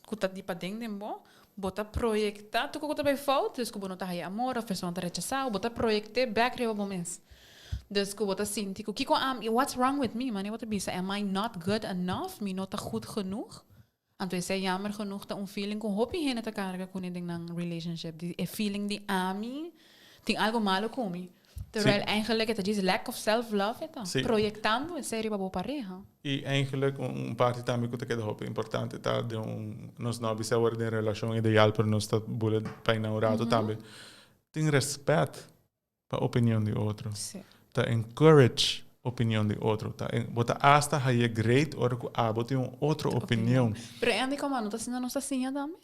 ku ta di paden den bo, bo ta proyekta tur ku ta bai fout, dus ku bo no ta haya amor of persona ta rechasa bo, bo ta proyekt'é bek riba bo mes. Dus ku bo ta sinti ku kiko ami, what's wrong with me? Manera bo ta bisa, am I not good enough? Mi no ta goed genoeg? Anto esei jammer genoeg ta un feeling ku hopi hende ta karga kuné den nan relationship. Di e feeling di ami tin algo malo ku mi. Terwijl eigenlijk e ta djis lack of self love e ta. Proyectando esei riba bo pareha. I eigenlijk un parti tambe ku ta keda hopi importante ta den un, nos no a bisa awor den relashon ideal pero nos ta bula pa einan un rato tambe, tin respet pa opinion di otro. Ta encourage opinion di otro. Ta bo ta hasta haye great ora cu abo tin un otro opinion. Pero Andy como no ta asina nos ta siña tambe?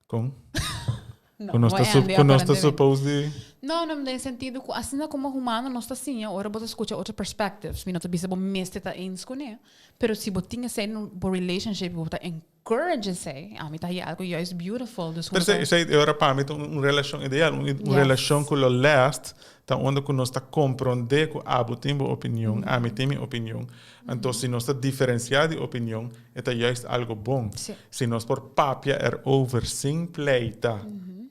Con? No, Cu nos ta Andy, cu nos ta aparentemente. suppose di. No, no, den sentido cu asina como humano nos ta siña ora bo ta scucha otro perspectives. Mi no ta bisa bo mester ta eens cune, pero si bo tin esey den bo relationship bo ta Courage esei, ami ta haña algo juist beautiful. Dus Pero esei, esei e ora pa mi ta un relashon ideal, un un relashon ku lo last ta unda ku nos ta komprondé ku abo tin bo opinion, ami tin mi opinion. Anto si nos ta diferensiá di opinion, e ta juist algo bon. Si nos por papia erover sin pleita.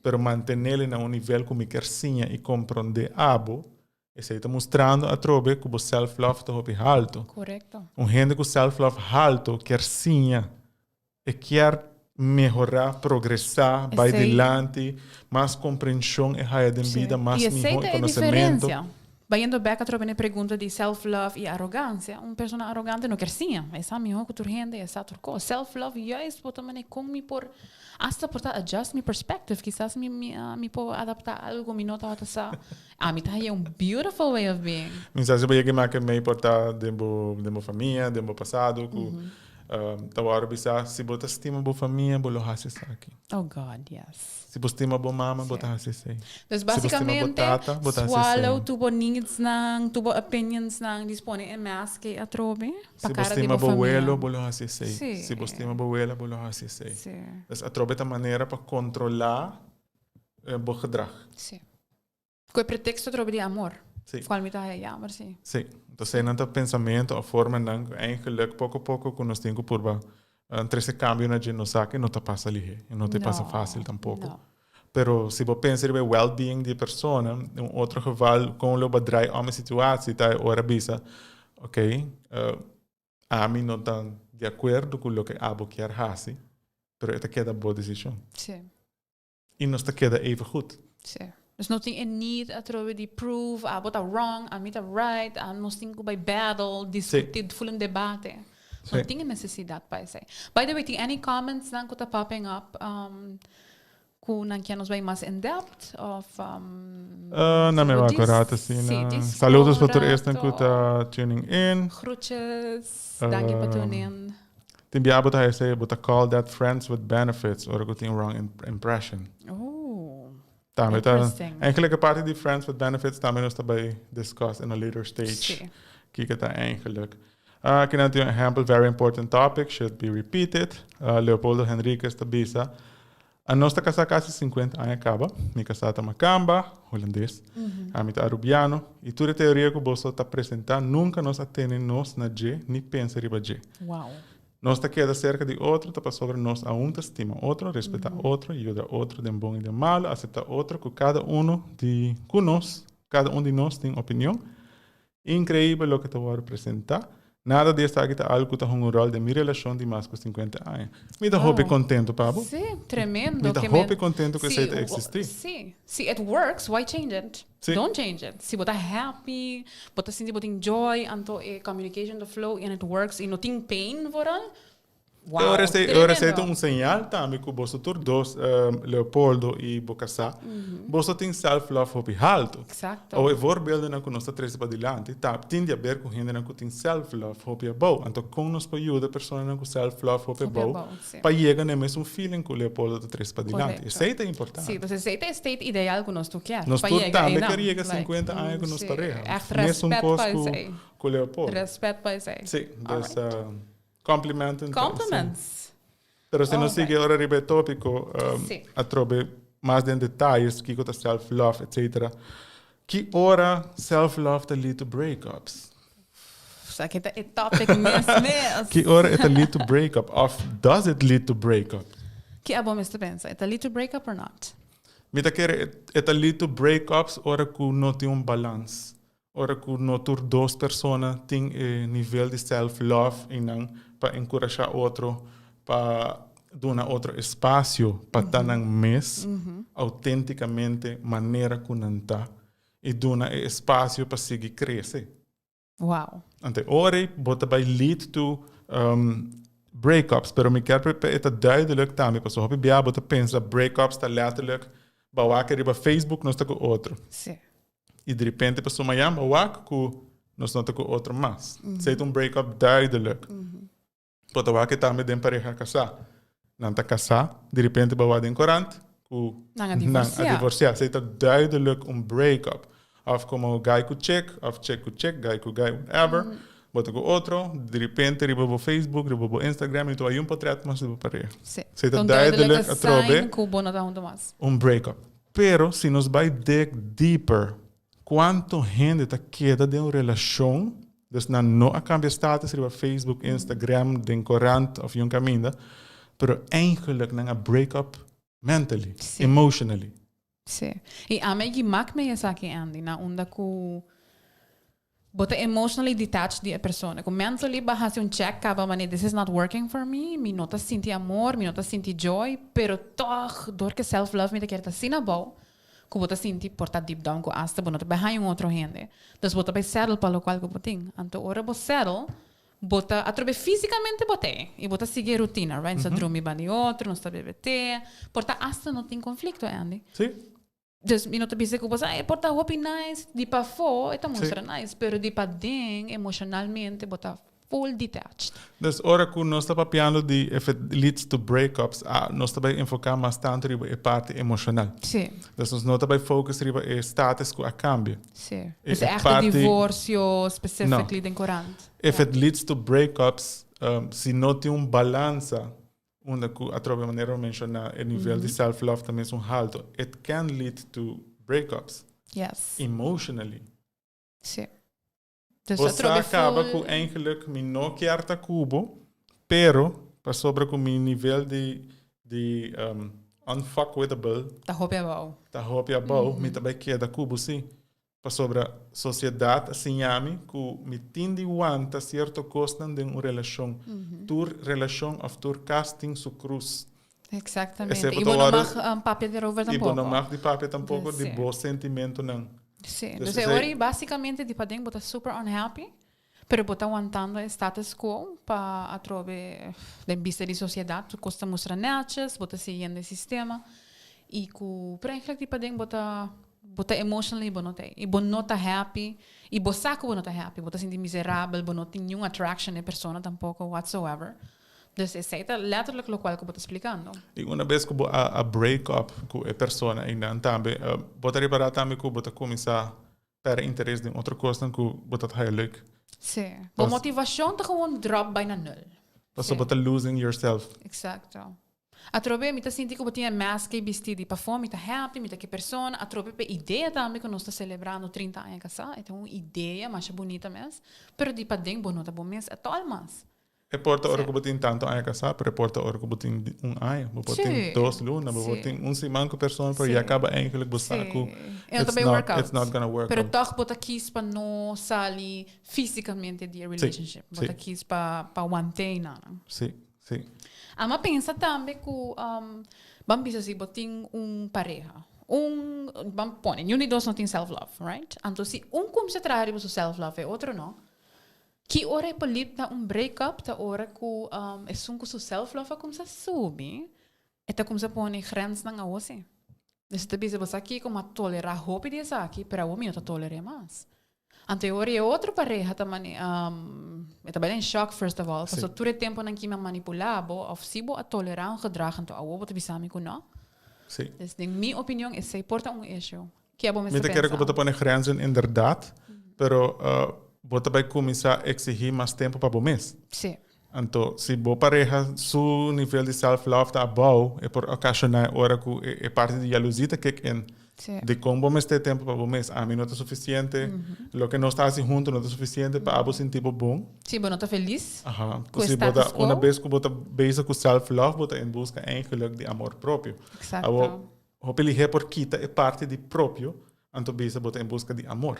Pero mantenele na un nivel ku mi kier siña i komprondé abo, esei ta mustrando atrobe ku bo self-love ta hopi haltu. Un hende ku self-love haltu kier siña, e kier mehorá, progresá, bai dilanti, mas komprenshon e haya den bida, mas mihó e konosementu. Bayendo bek atrobe na e pregunta di self love y arogancia, un persona arogante no kier siña, e sa miho cu tur hende, e sa tur cos. Self love juist bo ta mane con mi por hasta por ta adjust mi perspective, kisas mi mi mi por adapta algo cu mi no tabata sa. Ami ta haya un beautiful way of being. Mi sa si bo yega make mei por ta den bo den bo famia, den bo pasado cu Ta wòrdu bisa, si bo ta stima bo famia, bo lo hasi esaki. Oh God, yes. Si bo stima bo mama, bo ta hasi esei. Dus básicamente, swallow tur bo needsnan, tur bo opinionsnan, dis pone e mask ei atrobe pa kara di bo famia. Si bo stima bo welo, bo lo hasi esei. Si bo stima bo wela, bo lo hasi esei. Dus atrobe ta manera pa kontrolá bo gedrag. Si. Ku e pretexto atrobe di amor. Si. Kual mi ta haya jammer, si. Si. Entonces nan ta pensamiento of formanan ku eigenlijk poko poko ku nos tin ku purba trese kambio na dje nos sa ku e no ta pasa lihé, e no ta pasa fásil tampoko. No. Pero si bo pensa riba e well-being di e persona, un otro geval kon lo bo draai om e situatie ta e ora bisa, ok, ami no ta di akuerdo ku loke abo kier hasi, pero e ta keda bo desishon. Si. I nos ta keda even goed. Sí. Dus no tin e need atrobe di prove, abo ta wrong, ami ta right, a nos tin ku bai battle, discuti, full un debate. No tin e necesidad pa esei. By the way, tin any comments nan ku ta popping up um, ku nan kier nos bai mas in depth of um, Na mi wak rato asina. Sí, Saludos pa tur esnan ku ta tuning in. Groetjes. Danki pa tune in. Tin bia bo ta hesei bo ta call that friends with benefits ora ku tin wrong impression. Oh, Tambe ta, interesting. eigenlijk e parti di friends with benefits tambe nos ta bai discuss in a later stage. Sí. Kiko ta eigenlijk. Aki nan tin un ehempel, very important topic, should be repeated. Leopoldo Henriquez ta bisa, Anos ta kasá kasi 50 aña kaba. Mi kasá ta makamba, hulandes. Ami ta arubiano. I tur e teoria ku boso ta presentá nunka nos a tene nos na dje ni pensa riba dje. Wow. Nos ta keda serka di otro ta pasobra nos aun ta stima otro, respetá otro, yuda otro den bon i den malu, aseptá otro ku kada uno di ku nos, kada un di nos tin opinion. Increibel loke ta wòrdu presentá. Nada di esaki ta algu ku ta hunga un ròl den mi relashon di mas ku 50 aña. Mi ta hopi kontentu pa bo. Sí, tremendo. Mi ta hopi kontentu ku esei ta eksistí. Sí. Si it works, why change it? Sí. Don't change it. Si bo ta happy, bo ta sinti bo tin joy, anto e communication ta flow and it works i no tin pain vooral, Wow, e ora esei, e ora esei ta un señal tambe ku boso tur dos, Leopoldo i bo kasá, boso tin self love hopi haltu. Exacto. O e voorbeeldennan ku nos ta trese padilanti ta tin di aber ku hendenan ku tin self love hopi abou. Anto kon nos por yuda personanan ku self love hopi abou pa yega na e mesun feeling ku Leopoldo ta trese padilanti? Correcto. Esei ta importante. Sí, pues esei ta e state ideal ku nos tur kier. Nos pa tur yega tambe einan. kier yega Like, 50 aña ku nos sí, pareha. Echt Mesun respet kos pa ku esei. ku Leopoldo. Respet pa esei. Sí, dus Alright. Complimenten. Compliments. Pero si nos sigui ora riba e tópiko, atrobe mas den detayes kiko ta self love etcetera. Ki ora self love ta lead to breakups? Esaki ta e topic mes mes. Ki ora e ta lead to breakup of does it lead to breakup? Ki abo mes ta pensa? E ta lead to breakup or not? Mi ta kere e ta lead to breakups ora ku no tin un balans. Ora ku no tur dos persona tin e nivel di self love einan pa enkurashá otro, pa duna otro espasio pa ta nan mes outentikamente manera ku nan ta i duna e espasio pa sigui krese. Wow. Anto e ora ei bo ta bai lead to breakups, pero mi kier pa e ta duidelijk tambe pasobra hopi bia bo ta pensa breakups ta letterlijk bo wak riba Facebook nos ta ku otro. Sí. I diripente pasobra mañan bo wak ku nos no ta ku otro mas. Esei ta un break up duidelijk. Bo ta wak tambe den pareha kasá. Nan ta kasá, diripente bo wak den korant ku nan a divorsiá. Nan a divorsiá. Esei ta duidelijk un break up. Òf komo guy ku chick, òf chick ku chick, guy ku guy, whatever. Bo ta ku otro, diripente riba bo Facebook, riba bo Instagram, i ta wak un potret mas di bo pareha. Esei ta duidelijk atrobe ku bo no ta huntu mas. Un break up. Pero si nos bai dig deeper, cuanto hende ta keda den un relacion, dus nan no a cambia status riba Facebook, Instagram, den corant of yun caminda, pero eigenlijk nan a break up. Mentally, emotionally. Sí. I ami a mak mee esaki, Andy, na unda ku bo ta emotionally detached di e persona. Ku mentally bo a hasi un check kaba mane this is not working for me, mi no ta sinti amor, mi no ta sinti joy, pero toch door ku self love mi ta kere ta asina abou, ku bo ta sinti por ta deep down ku asta bo no ta bai haña un otro hende. Dus bo ta bai settle pa lokual ku bo tin. Anto ora bo settle, Bo ta atrobe físicamente bo ta e y bo ta sigui e rutina, right? Nos ta drumi banda di otro, nos ta bebe te. Por ta asta no tin conflicto, Andy. Sí. Dus mi no ta bisa cu bo sa, e por ta hopi nice, di pafó e ta mustra nice, pero di paden emocionalmente bo ta full detached. Dus ora cu nos ta papiando di if it leads to breakups, ah, nos ta bay enfoca mas tanto riba e parte emocional. Sí. Dus nos no ta bay focus riba e status cu a cambia. Sí. Dus echt e divorcio specifically den corant. If it leads to breakups, si no tin un balansa unda cu atrobe manera bo menciona e nivel di self love ta mesun halto, it can lead to breakups. Yes. Emotionally. Sí. Dus Bo sa caba cu eigenlijk mi no kier ta cu bo, pero pasobra cu mi nivel di di unfuckwithable ta hopi abao. Ta hopi abao, mi ta bay keda cu bo si. Pasobra sociedad a siña mi cu mi tin di wanta cierto cosnan den un relacion. Tur relacion of tur cas tin su cruz. Exactamente. Y bo no mag papia derover tampoco. Y bo no mag di papia tampoco di bo sentimentonan. Sí. Dus e ora basicamente di paden bo ta super unhappy, pero bo ta wantando e status quo pa atrobe den bista di sociedad tur cos ta mustra netjes, bo ta siguiendo e sistema y cu pero eigenlijk di paden bo ta bo ta emotionally bo no ta y bo no ta happy y bo sa cu bo no ta happy, bo ta sinti miserabel, bo no tin niun attraction na e persona tampoco whatsoever. Dus esey ta letterlijk locual cu bo ta splicando. Y una bes cu bo a break up cu e persona eynan tambe bo ta ripara tambe cu bo ta cuminsa perde interes den otro cosnan cu bo ta haya leuk. Sí. Bo motivacion ta gewoon drop bai na nul. Pasobra bo ta losing yourself. Exacto. Atrobe mi ta sinti cu bo tin e mask ey bisti di pafó mi ta happy, mi ta ki persona. Atrobe p'e idea tambe cu nos ta celebrando 30 aña casá. E ta un idea masha bunita mes. Pero di paden bo no ta bo mes at all mas. E por ta ora ku bo tin tantu aña kasá, pero e por ta ora ku bo tin un aña, bo por tin dos luna, bo por tin un siman ku persona, pero ya kaba eigenlijk bo sa ku it's not, it's not gonna work out. Pero tòg bo ta kis pa no sali físikamente di e relationship. Bo ta kis pa pa want'é nan. Sí, sí. Amo a pensa tambe ku, ban bisa si bo tin un pareha, un, ban pone, niun di dos no tin self love, right? Anto si un kumsa traha riba su self love e otro no, Ki ora e por lip na un break up ta ora ku esun ku su self love a kumsa subi, e ta kumsa pone grensnan awo si. Dus e ta bisa bo sa kiko mi a tolerá hopi di esaki pero awo mi no ta toler'é mas. Anto e ora e otro pareha ta mane e ta bai den shock first of all pasobra tur e temponan ki mi a manipulá bo of si bo a tolerá un gedrag anto awo bo ta bisa mi ku no. Dus den mi opinion esei por ta un issue. Ke bo mester pensa? Mi ta kere ku bo ta pone grenzen inderdaad, pero bo ta bai kuminsá eksihí mas tempu pa bo mes. Sí. Anto, si bo pareha su nivel di self love ta abou, e por okashoná e ora ku e parti di yaluzí ta kick in. Sí. Dikon bo mester tempu pa bo mes? Ami no ta sufisiente, loke nos ta hasi huntu no ta sufisiente pa abo sinti bo bon. Si bo no ta felis Aha. ku e Si bo ta, status quo. una bes ku bo ta bezig ku self love, bo ta en buska eigenlijk di amor propio. Exacto. Abo, Hopi lihé por kita e parti di propio, anto bisa bo ta en buska di amor.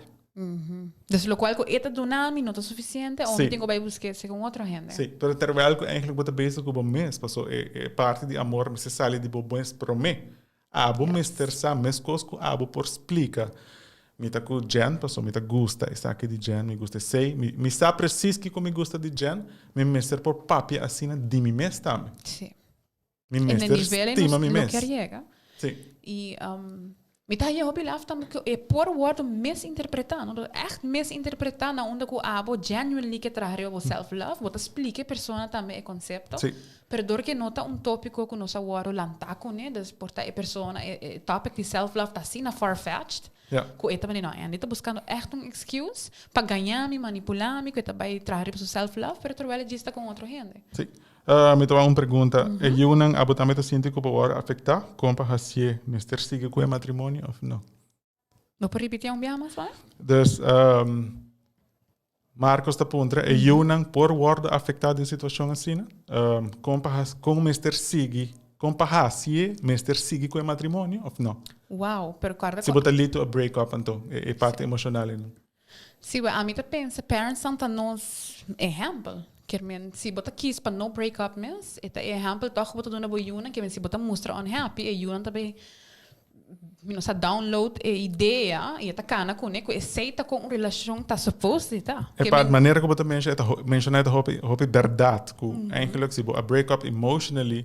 Dus lokual ku e ta duna mi no ta sufisiente o mi tin ku bai busk'é segun otro hende? Sí, pero terwijl ku eigenlijk bo ta bezig ku bo mes, paso e e parti di amor mester sali di bo mes promé. Abo mester sa meskos ku abo por splika, mi ta ku Jen paso mi ta gusta esaki di Jen, mi gusta esei, mi mi sa presis kiko mi gusta di Jen, mi mester por papia asina di mi mes tambe. Sí. Mi mester stima mi mes. Lo kier yega. Sí. Y mi ta haya hopi laf tambe cu e por wordo misinterpreta, no? Echt misinterpreta na unda cu abo genuinely ke traha riba bo self love, bo ta splica e persona tambe e concepto. Sí. Pero dor ke no ta un topico cu nos a wordo lanta cune, dus por ta e persona, e topic di self love ta asina far fetched, Ja. cu e ta bini, no, Andy ta buscando echt un excuse pa gaña mi, manipula mi, cu e ta bay traha riba su self love, pero terwijl e djis ta con otro hende. Sí. Mi ta wak un pregunta. E yiunan abo tambe ta sinti ku bo wòrdu afektá? Kon pa hasié? Mester sigui ku e matrimonio òf no? Bo por ripití un biaha mas, wak? Dus, Marcos ta puntra, e yiunan por wòrdu afektá den situashon asina? Kon pa hasi, kon mester sigui? Kon pa hasi mester sigui ku e matrimonio òf no? Wow, pero guarda Si bo ta lead to a break-up anto, e parti emoshonal ei. Si, ami ta pensa parents nan ta nos ehèmpel. Kier men, si bo ta kies pa no break up mes, e ta e ehèmpel tòg ku bo ta duna bo yunan, kier men si bo ta mustra unhappy, e yunan ta bay mi no sa download e idea i e ta kana kuné ku esei ta kon un relashon ta supposed di ta. E pa manera ku bo ta mensha e ta menshoná e ta hopi hopi bèrdat ku eigenlijk si bo a break up emotionally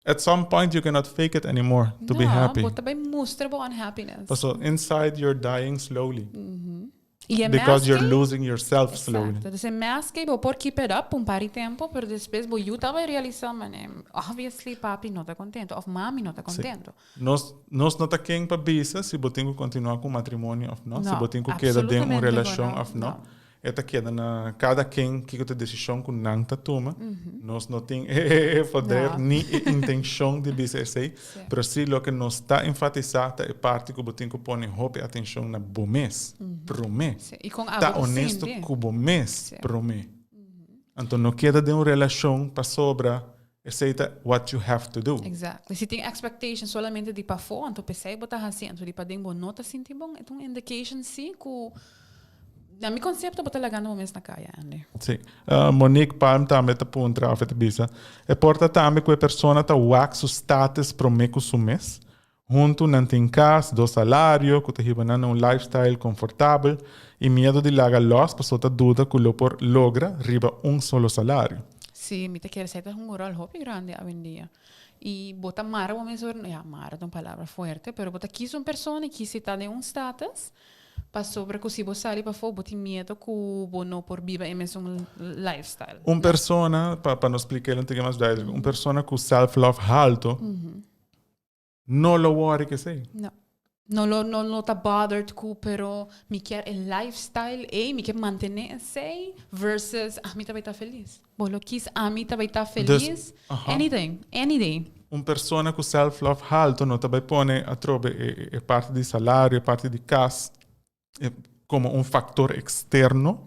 at some point you cannot fake it anymore to be happy. No, bo ta bai mustra bo unhappiness. Paso inside you're dying slowly. Y e Because you're mask losing yourself slowly. Exacto. Dus e mask ei bo por keep it up un par di tempo, pero despues bo yu ta bai realisa, mane, obviously papi no ta contento of mami no ta contento. Nos no ta ken pa bisa si bo tin ku kontinuá ku un matrimonio òf no, si No, bo tin ku keda den un absolutamente relashon no. òf no. No. E ta keda na kada ken kiko ta e desishon ku nan ta tuma. Nos no tin e poder No. ni e intenshon di bisa esei, Sí. pero sí loke nos ta enfatisá ta e parti ku bo tin ku pone hopi atenshon na bo mes promé. Sí, i kon abo Ta ta honesto sinti. ku bo mes Sí. promé. Anto no keda den un relashon pasobra esei ta what you have to do. Exactly. Si tin expectation solamente di pafó, anto p'esei bo ta hasi, anto di paden bo no ta sinti bon, e ta un indication sí ku na mi konsepto bo ta lagando bo mes na kaya, Andy. Sí. Monique Palm tambe ta puntra òf e ta bisa, E por ta tambe ku e persona ta wak su status promé ku su mes? Huntu nan tin kas, dos salario, ku ta hiba nan na un lifestyle konfortabel i miedu di laga lòs pasobra ta duda ku lo por logra riba un solo salario. Sí, mi ta kere esei ta hunga un ròl hopi grandi awendia. I bo ta mara bo mes ora, ya, mara ta un palabra fuerte, pero bo ta kis un persona i kis si ta den un status pasobra ku si bo sali pafó bo tin miedu ku bo no por biba e mesun lifestyle. Un persona, pa nos splika el un tiki mas duidelijk, un persona ku self love halto, No lo worry cu esey. No. No lo, no lo ta bothered cu, pero mi kier e lifestyle ey, mi kier mantene esey versus ami ta bay ta feliz. Bo lo kies ami ta bay ta feliz, anything, any day. Un persona cu self love halto no ta bay pone atrobe e parti di salario, e parti di cas como un factor externo,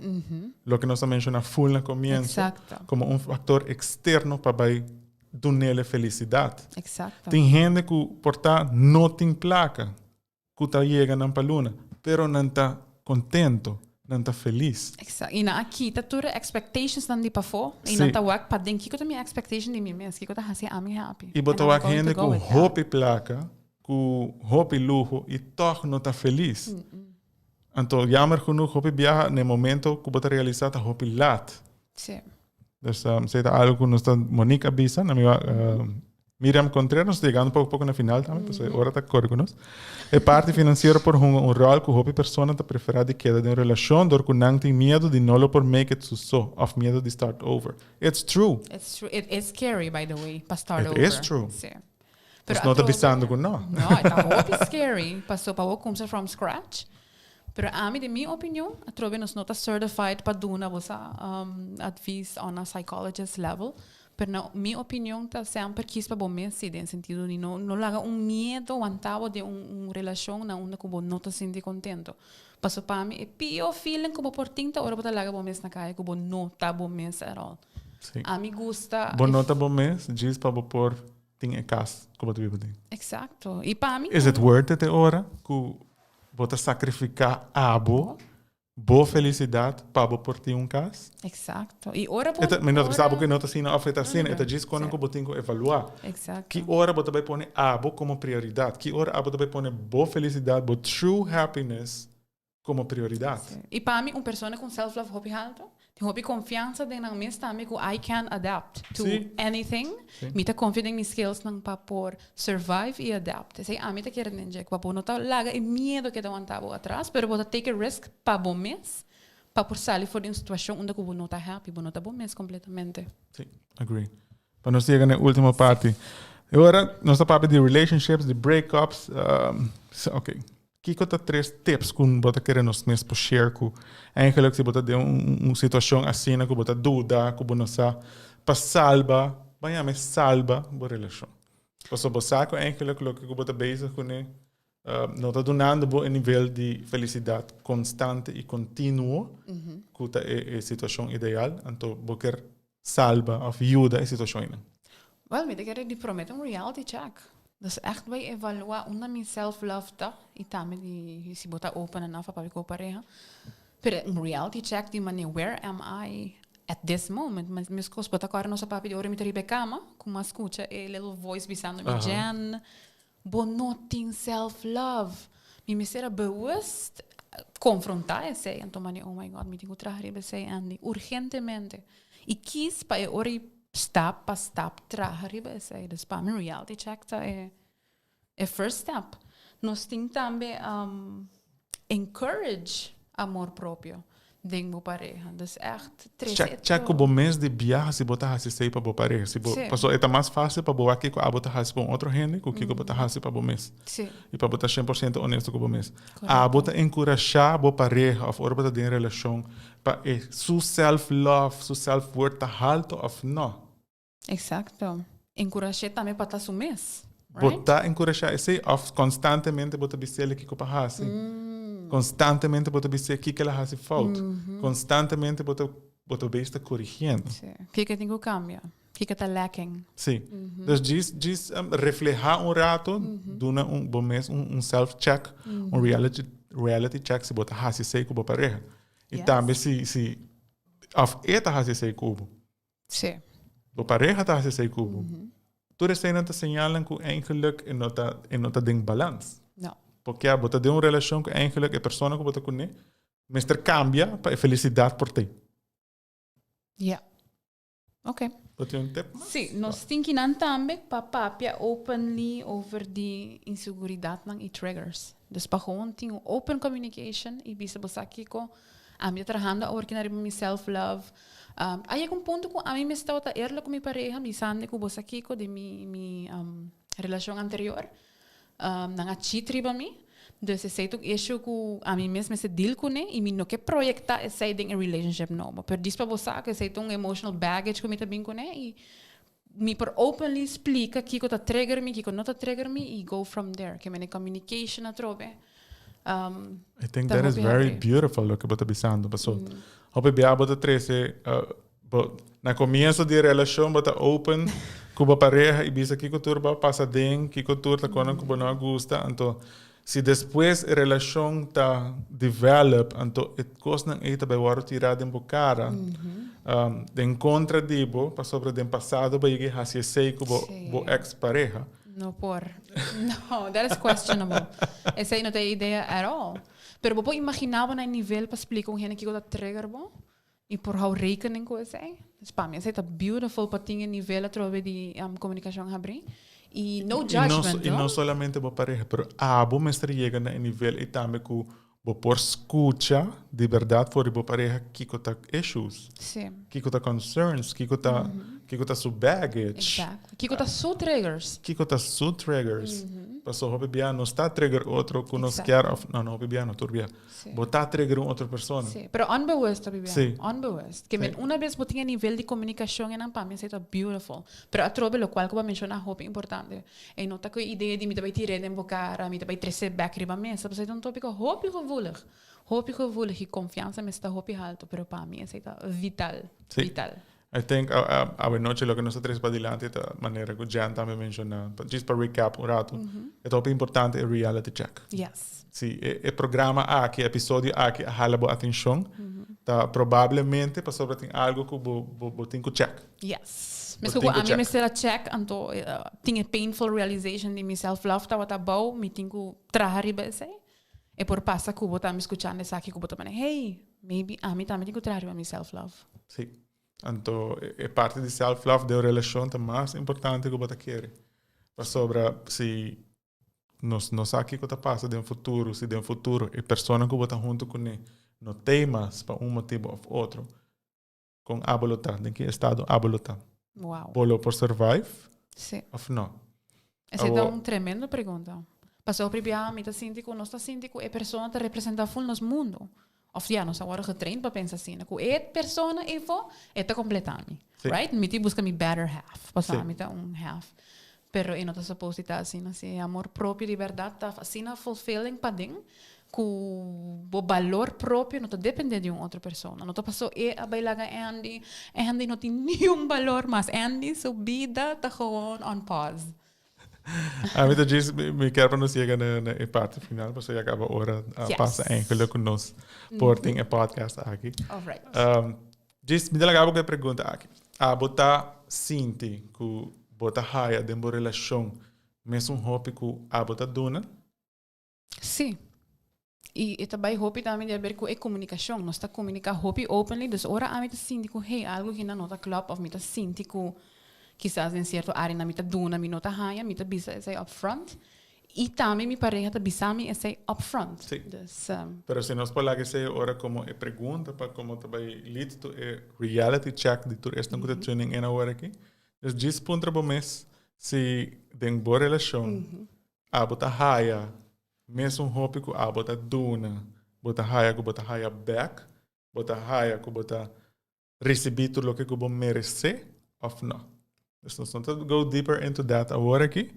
loke nos a menciona full na comienzo, como un factor externo pa bay dunele felicidad. Tin hende cu por ta no tin placa cu ta yega nan pa luna, pero nan ta contento, nan ta feliz. Exacto. Y nan a kita tur e expectations nan di pafó y nan ta wak paden kico ta mi expectation di mi mes, kico ta haci ami happy. Y bo ta wak hende cu hopi placa ku hopi luho i tòg no ta felis. Anto jammer genoeg hopi biaha na e momento ku bo ta realisá ta hopi lat. Sí. Dus esei ta algu ku nos ta Monique a bisa, na mi Miriam Contreras, nos ta yegando poko poko na final tambe, pasobra e ora ta kore ku nos. E parti finansiero por hunga un ròl ku hopi persona ta preferá di keda den un relashon dor ku nan tin miedu di no lo por make it su so òf miedu di start over. It's true. It's true. It is scary by the way, pa start It over. is true. Sí. Nos no ta bisando ku no. No, e ta hopi scary. Paso pa bo kumsa from scratch. Pero ami den mi opinion, atrobe nos no ta certified pa duna bo sa advies on a psychologist level. Pero na mi opinion ta semper kies pa bo mes si, den sentido di no no laga un miedo wanta bo den un relashon na unda ku bo no ta sinti kontento. Paso pa mi e pio feeling ku bo por tin ta ora bo ta laga bo mes na kaya ku bo no ta bo mes at all. Ami gusta. Bo no ta bo mes djis pa bo por tin e cas cu bo ta biba den. Exacto. Y pa mi. Is it worth it e ora cu bo ta sacrifica abo, bo felicidad pa bo por tin un cas? Exacto. Y ora bo. Mi no ta bisa abo cu no ta asina of e ta asina, e ta djis con cu bo tin cu evalua. Exacto. Ki ora bo ta bay pone abo como prioridad? Ki ora abo ta bay pone bo felicidad, bo true happiness como prioridad. Sí. Y pa mi un persona cu un self love hopi halto, tin hopi confiansa den nan mes tambe cu I can adapt to anything. Mi ta confia den mi skills nan pa por survive y adapt. Esey ami ta kere den dje, cu pa bo no ta laga e miedo keda wanta bo atras, pero bo ta take a risk pa bo mes, pa por sali for di un situacion unda cu bo no ta happy, bo no ta bo mes completamente. Sí, agree. Pa nos yega na e ultimo parti. E ora nos ta papia di relationships, di breakups. Ok. Kiko ta tres tips ku bo ta kere nos mes por share ku eigenlijk si bo ta den un situashon asina ku bo ta duda, ku bo no sa pa salba, ban yama e salba bo relashon. Pasobra bo sa ku eigenlijk loke ku bo ta bezig kuné no ta dunando bo e nivel di felisidat konstante i kontinuo ku ta e situashon ideal, anto bo ker salba òf yuda e situashon einan. Wel, mi ta kere di prome ta un reality check. Dus echt bai evalua unda mi self love ta y tambe di si bo ta open enough pa papia cu bo pareha. Pero un reality check di mane where am I at this moment. Mescos bo ta corda nos a papia di ora mi ta riba e cama cu mi a scucha e little voice bisando mi, Jen, bo no tin self love. Mi mester a bewust confronta esey. Anto mane, oh my God, mi tin cu traha riba esey, Andy, urgentemente. Y kies pa e ora y stap pa stap traha riba esey. Dus pa mi reality check ta e e first step. Nos tin tambe encourage amor propio den bo pareha. Dus echt trece Check, check ku bo mes di biaha si bo ta hasi esey pa bo pareha. Si bo, pasobra e ta mas fácil pa bo wak kiko abo ta hasi pa un otro hende ku kiko bo ta hasi pa bo mes. I pa bo ta 100% honesto ku bo mes. Abo ta enkurashá bo pareha òf ora bo ta den relashon Pa e su self love, su self worth ta halto of no. Exacto. Encurash'é tambe pa ta su mes, right? Bo ta encurashá esei of constantemente bo ta bis'el kiko pa hasi? Constantemente bo ta bis'é kiko el a hasi fout? Constantemente bo ta bo ta bezig ta corigiendo? Sí. Kiko tin cu cambia? Kiko ta lacking? Sí. Dus djis djis reflehá un rato, duna un bo mes un self check, un reality reality check si bo ta hasi esei cu bo pareha. I tambe si si of e ta hasi esei ku bo. Sí. Bo pareha ta hasi esei ku bo. Tur eseinan ta señalnan ku eigenlijk e no ta e no ta den balans. No. Porque bo ta den un relashon ku eigenlijk e persona ku bo ta kuné mester kambia pa e felisidat por t'ei. Ja. Ok. Bo tin un tip mas? Sí, nos tin kinan tambe pa papia openly over di inseguridatnan i triggers. Dus pa gewoon tin un open communication i bisa bo sa kiko, ami ta trahando awor kina riba mi self love. A yega un punto ku ami mes tabata eerlijk ku mi pareha, bisando ku bo sa kiko den mi mi relashon anterior. Nan a cheat riba mi. Dus esei ta un issue ku ami mes mester deal kuné i mi no ke proyektá esei den e relationship nobo. Pero djis pa bo sa ku esei ta un emotional baggage ku mi ta bin kuné i mi por openly splika kiko ta trigger mi, kiko no ta trigger mi i go from there. Ke mene communication atrobe I think that is very beautiful loke bo ta bisando paso hopi bia bo ta trese Bo, na comienzo di e relacion bo ta open cu bo pareha y bisa kico tur bo a pasa den, kico tur ta conan cu bo no a gusta, anto si despues e relacion ta develop, anto e cosnan ey ta bay wordo tira den bo cara, den contra di bo, pasobra den pasado bo a yega y haci esey cu bo, bo ex pareha. No por. No, that is questionable. Esey no ta e idea at all. Pero bo por imagina bo na e nivel pa splica un hende kico ta trigger bo? I por hou rekening ku esei. Dus pa mi esei ta beautiful pa tin e nivel atrobe di komunikashon habrí. I no judgment, I no solamente bo pareha, pero abo mester yega na e nivel ei tambe ku bo por skucha di bèrdat for di bo pareha kiko ta issues. Sí. Kiko ta concerns, kiko ta kiko ta su baggage. Exactly. Kiko ta su triggers. Kiko ta su triggers. Pasobra hopi bia nos ta trigger otro ku nos kier of no, no hopi bia no, tur bia. Bo ta trigger un otro persona. Sí, pero onbewust ta bibiá. Sí. Onbewust. Ke men una bes bo tin e nivel di komunikashon einan pa mi esei ta beautiful. Pero atrobe lokual ku bo a menshoná hopi importante. E no ta ku e idea di mi ta bai tir'é den bo kara, mi ta bai tres'é bèk riba mesa, pasobra e ta un tópiko hopi gevoelig. Hopi gevoelig i konfiansa mester ta hopi haltu, pero pa mi esei ta vital. Sí. Vital. I think awenochi loke nos ta trese padilanti ta manera ku Jen tambe menshoná, djis pa recap un ratu, e ta hopi importante e reality check. Yes. Si e programa aki, e episodio aki a hala bo atenshon, ta probablemente pasobra tin algu ku bo bo tin ku check. Yes. Mesku ku ami mester a check, anto tin e painful realization di mi self love tabata abou, mi tin ku traha riba esei. E por pasa ku bo tambe skuchando esaki ku bo ta manera, hey, maybe ami tambe tin ku traha riba mi self love. Sí. Anto e parti di self love den un relashon ta mas importante ku bo ta kere. Pasobra si nos no sa kiko ta pasa den futuro, si den futuro e persona ku bo ta huntu kuné no t'ei mas pa un motibu òf otro, kon abo lo ta? Den ki estado abo lo ta? Wow. Bo lo por survive? Sí. Of no? Esei ta un tremendo pregunta. Pasobra hopi biaha mi ta sinti ku nos ta sinti ku e persona ta representá ful nos mundu. Of ya, nos a wòrdu getraind pa pensa asina, ku e persona efo, e ta kompletá mi. Sí. Right? Mi tin buska mi better half, pasobra Sí. mi ta un half. Pero e no ta supposed di ta asina. Si e amor propio di bèrdat ta asina fulfilling paden, Ku bo balor propio no ta depende di un otro persona. No ta paso e a bai laga Andy, Andy no tin niun balor mas. Andy su bida ta gewoon on pause. Ami ta djis, mi kier pa nos yega na e parti final, pasobra ya kaba ora a pasa eigenlijk ku nos por tin e podcast aki. Alright. Djis, mi ta laga bo ku e pregunta aki. Abo ta sinti ku bo ta haya den bo relashon mesun hopi ku abo ta duna? Sí. I e ta bai hopi tambe di haber ku e komunikashon. Nos ta komuniká hopi openly, dus ora ami ta sinti ku hey, algu hina no ta klòp òf mi ta sinti ku kisas den sierto áreanan mi ta duna, mi no ta haña, mi ta bisa esei upfront. I tambe mi pareha ta bisa mi esei upfront. Sí. Dus. Pero si nos por laga esei ora komo e pregunta pa komo ta bai lead to e reality check di tur esnan ku ta tuning in awor aki. Dus djis puntra bo mes si den bo relashon Abo ta haya mesun hopi ku abo ta duna, bo ta haya ku bo ta haya bèk, bo ta haya ku bo ta risibí tur loke ku bo meresé òf nò. Dus nos no ta go deeper into that awor aki,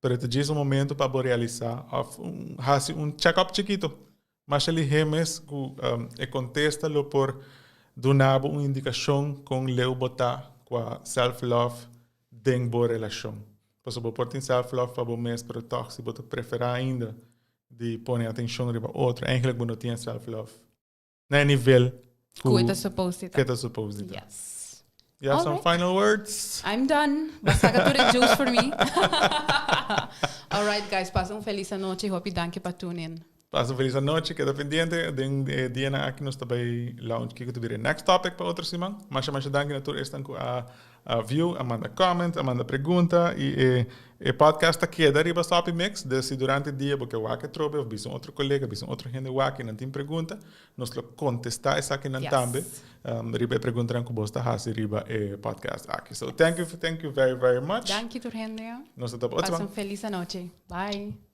pero e ta djis un momento pa bo realisá òf hasi un check up chikito. Masha lihé mes ku e kontesta lo por duna bo un indikashon kon leu bo ta kua self love den bo relashon. Pasobra bo por tin self love pa bo mes pero tòg si bo ta preferá ainda di pone atenshon riba otro eigenlijk bo no tin e self love na e nivel ku e ta supposed di ta. Ku e ta supposed di ta. Yes. You have some final words? I'm done. Bo a saca tur e juice for mi. Alright guys, pasa un feliz anochi. Hopi danki pa tune in. Pasa un feliz anochi. Keda pendiente. Den e dianan aki nos ta bay launch kiko ta bira e next topic pa otro siman. Masha masha danki na tur esnan ku a view, a manda comment, a manda pregunta y e e podcast ta keda riba Soppy Mix. Dus si durante dia bo ke wak e trobe of bisa un otro colega, bisa un otro hende wak y nan tin pregunta, Nos lo contesta esakinan tambe riba e preguntanan cu bos ta haci riba e podcast aki. So thank you, thank you very, very much. Danki tur hende. Nos ta topa otro. Pasa un feliz anochi. Bye.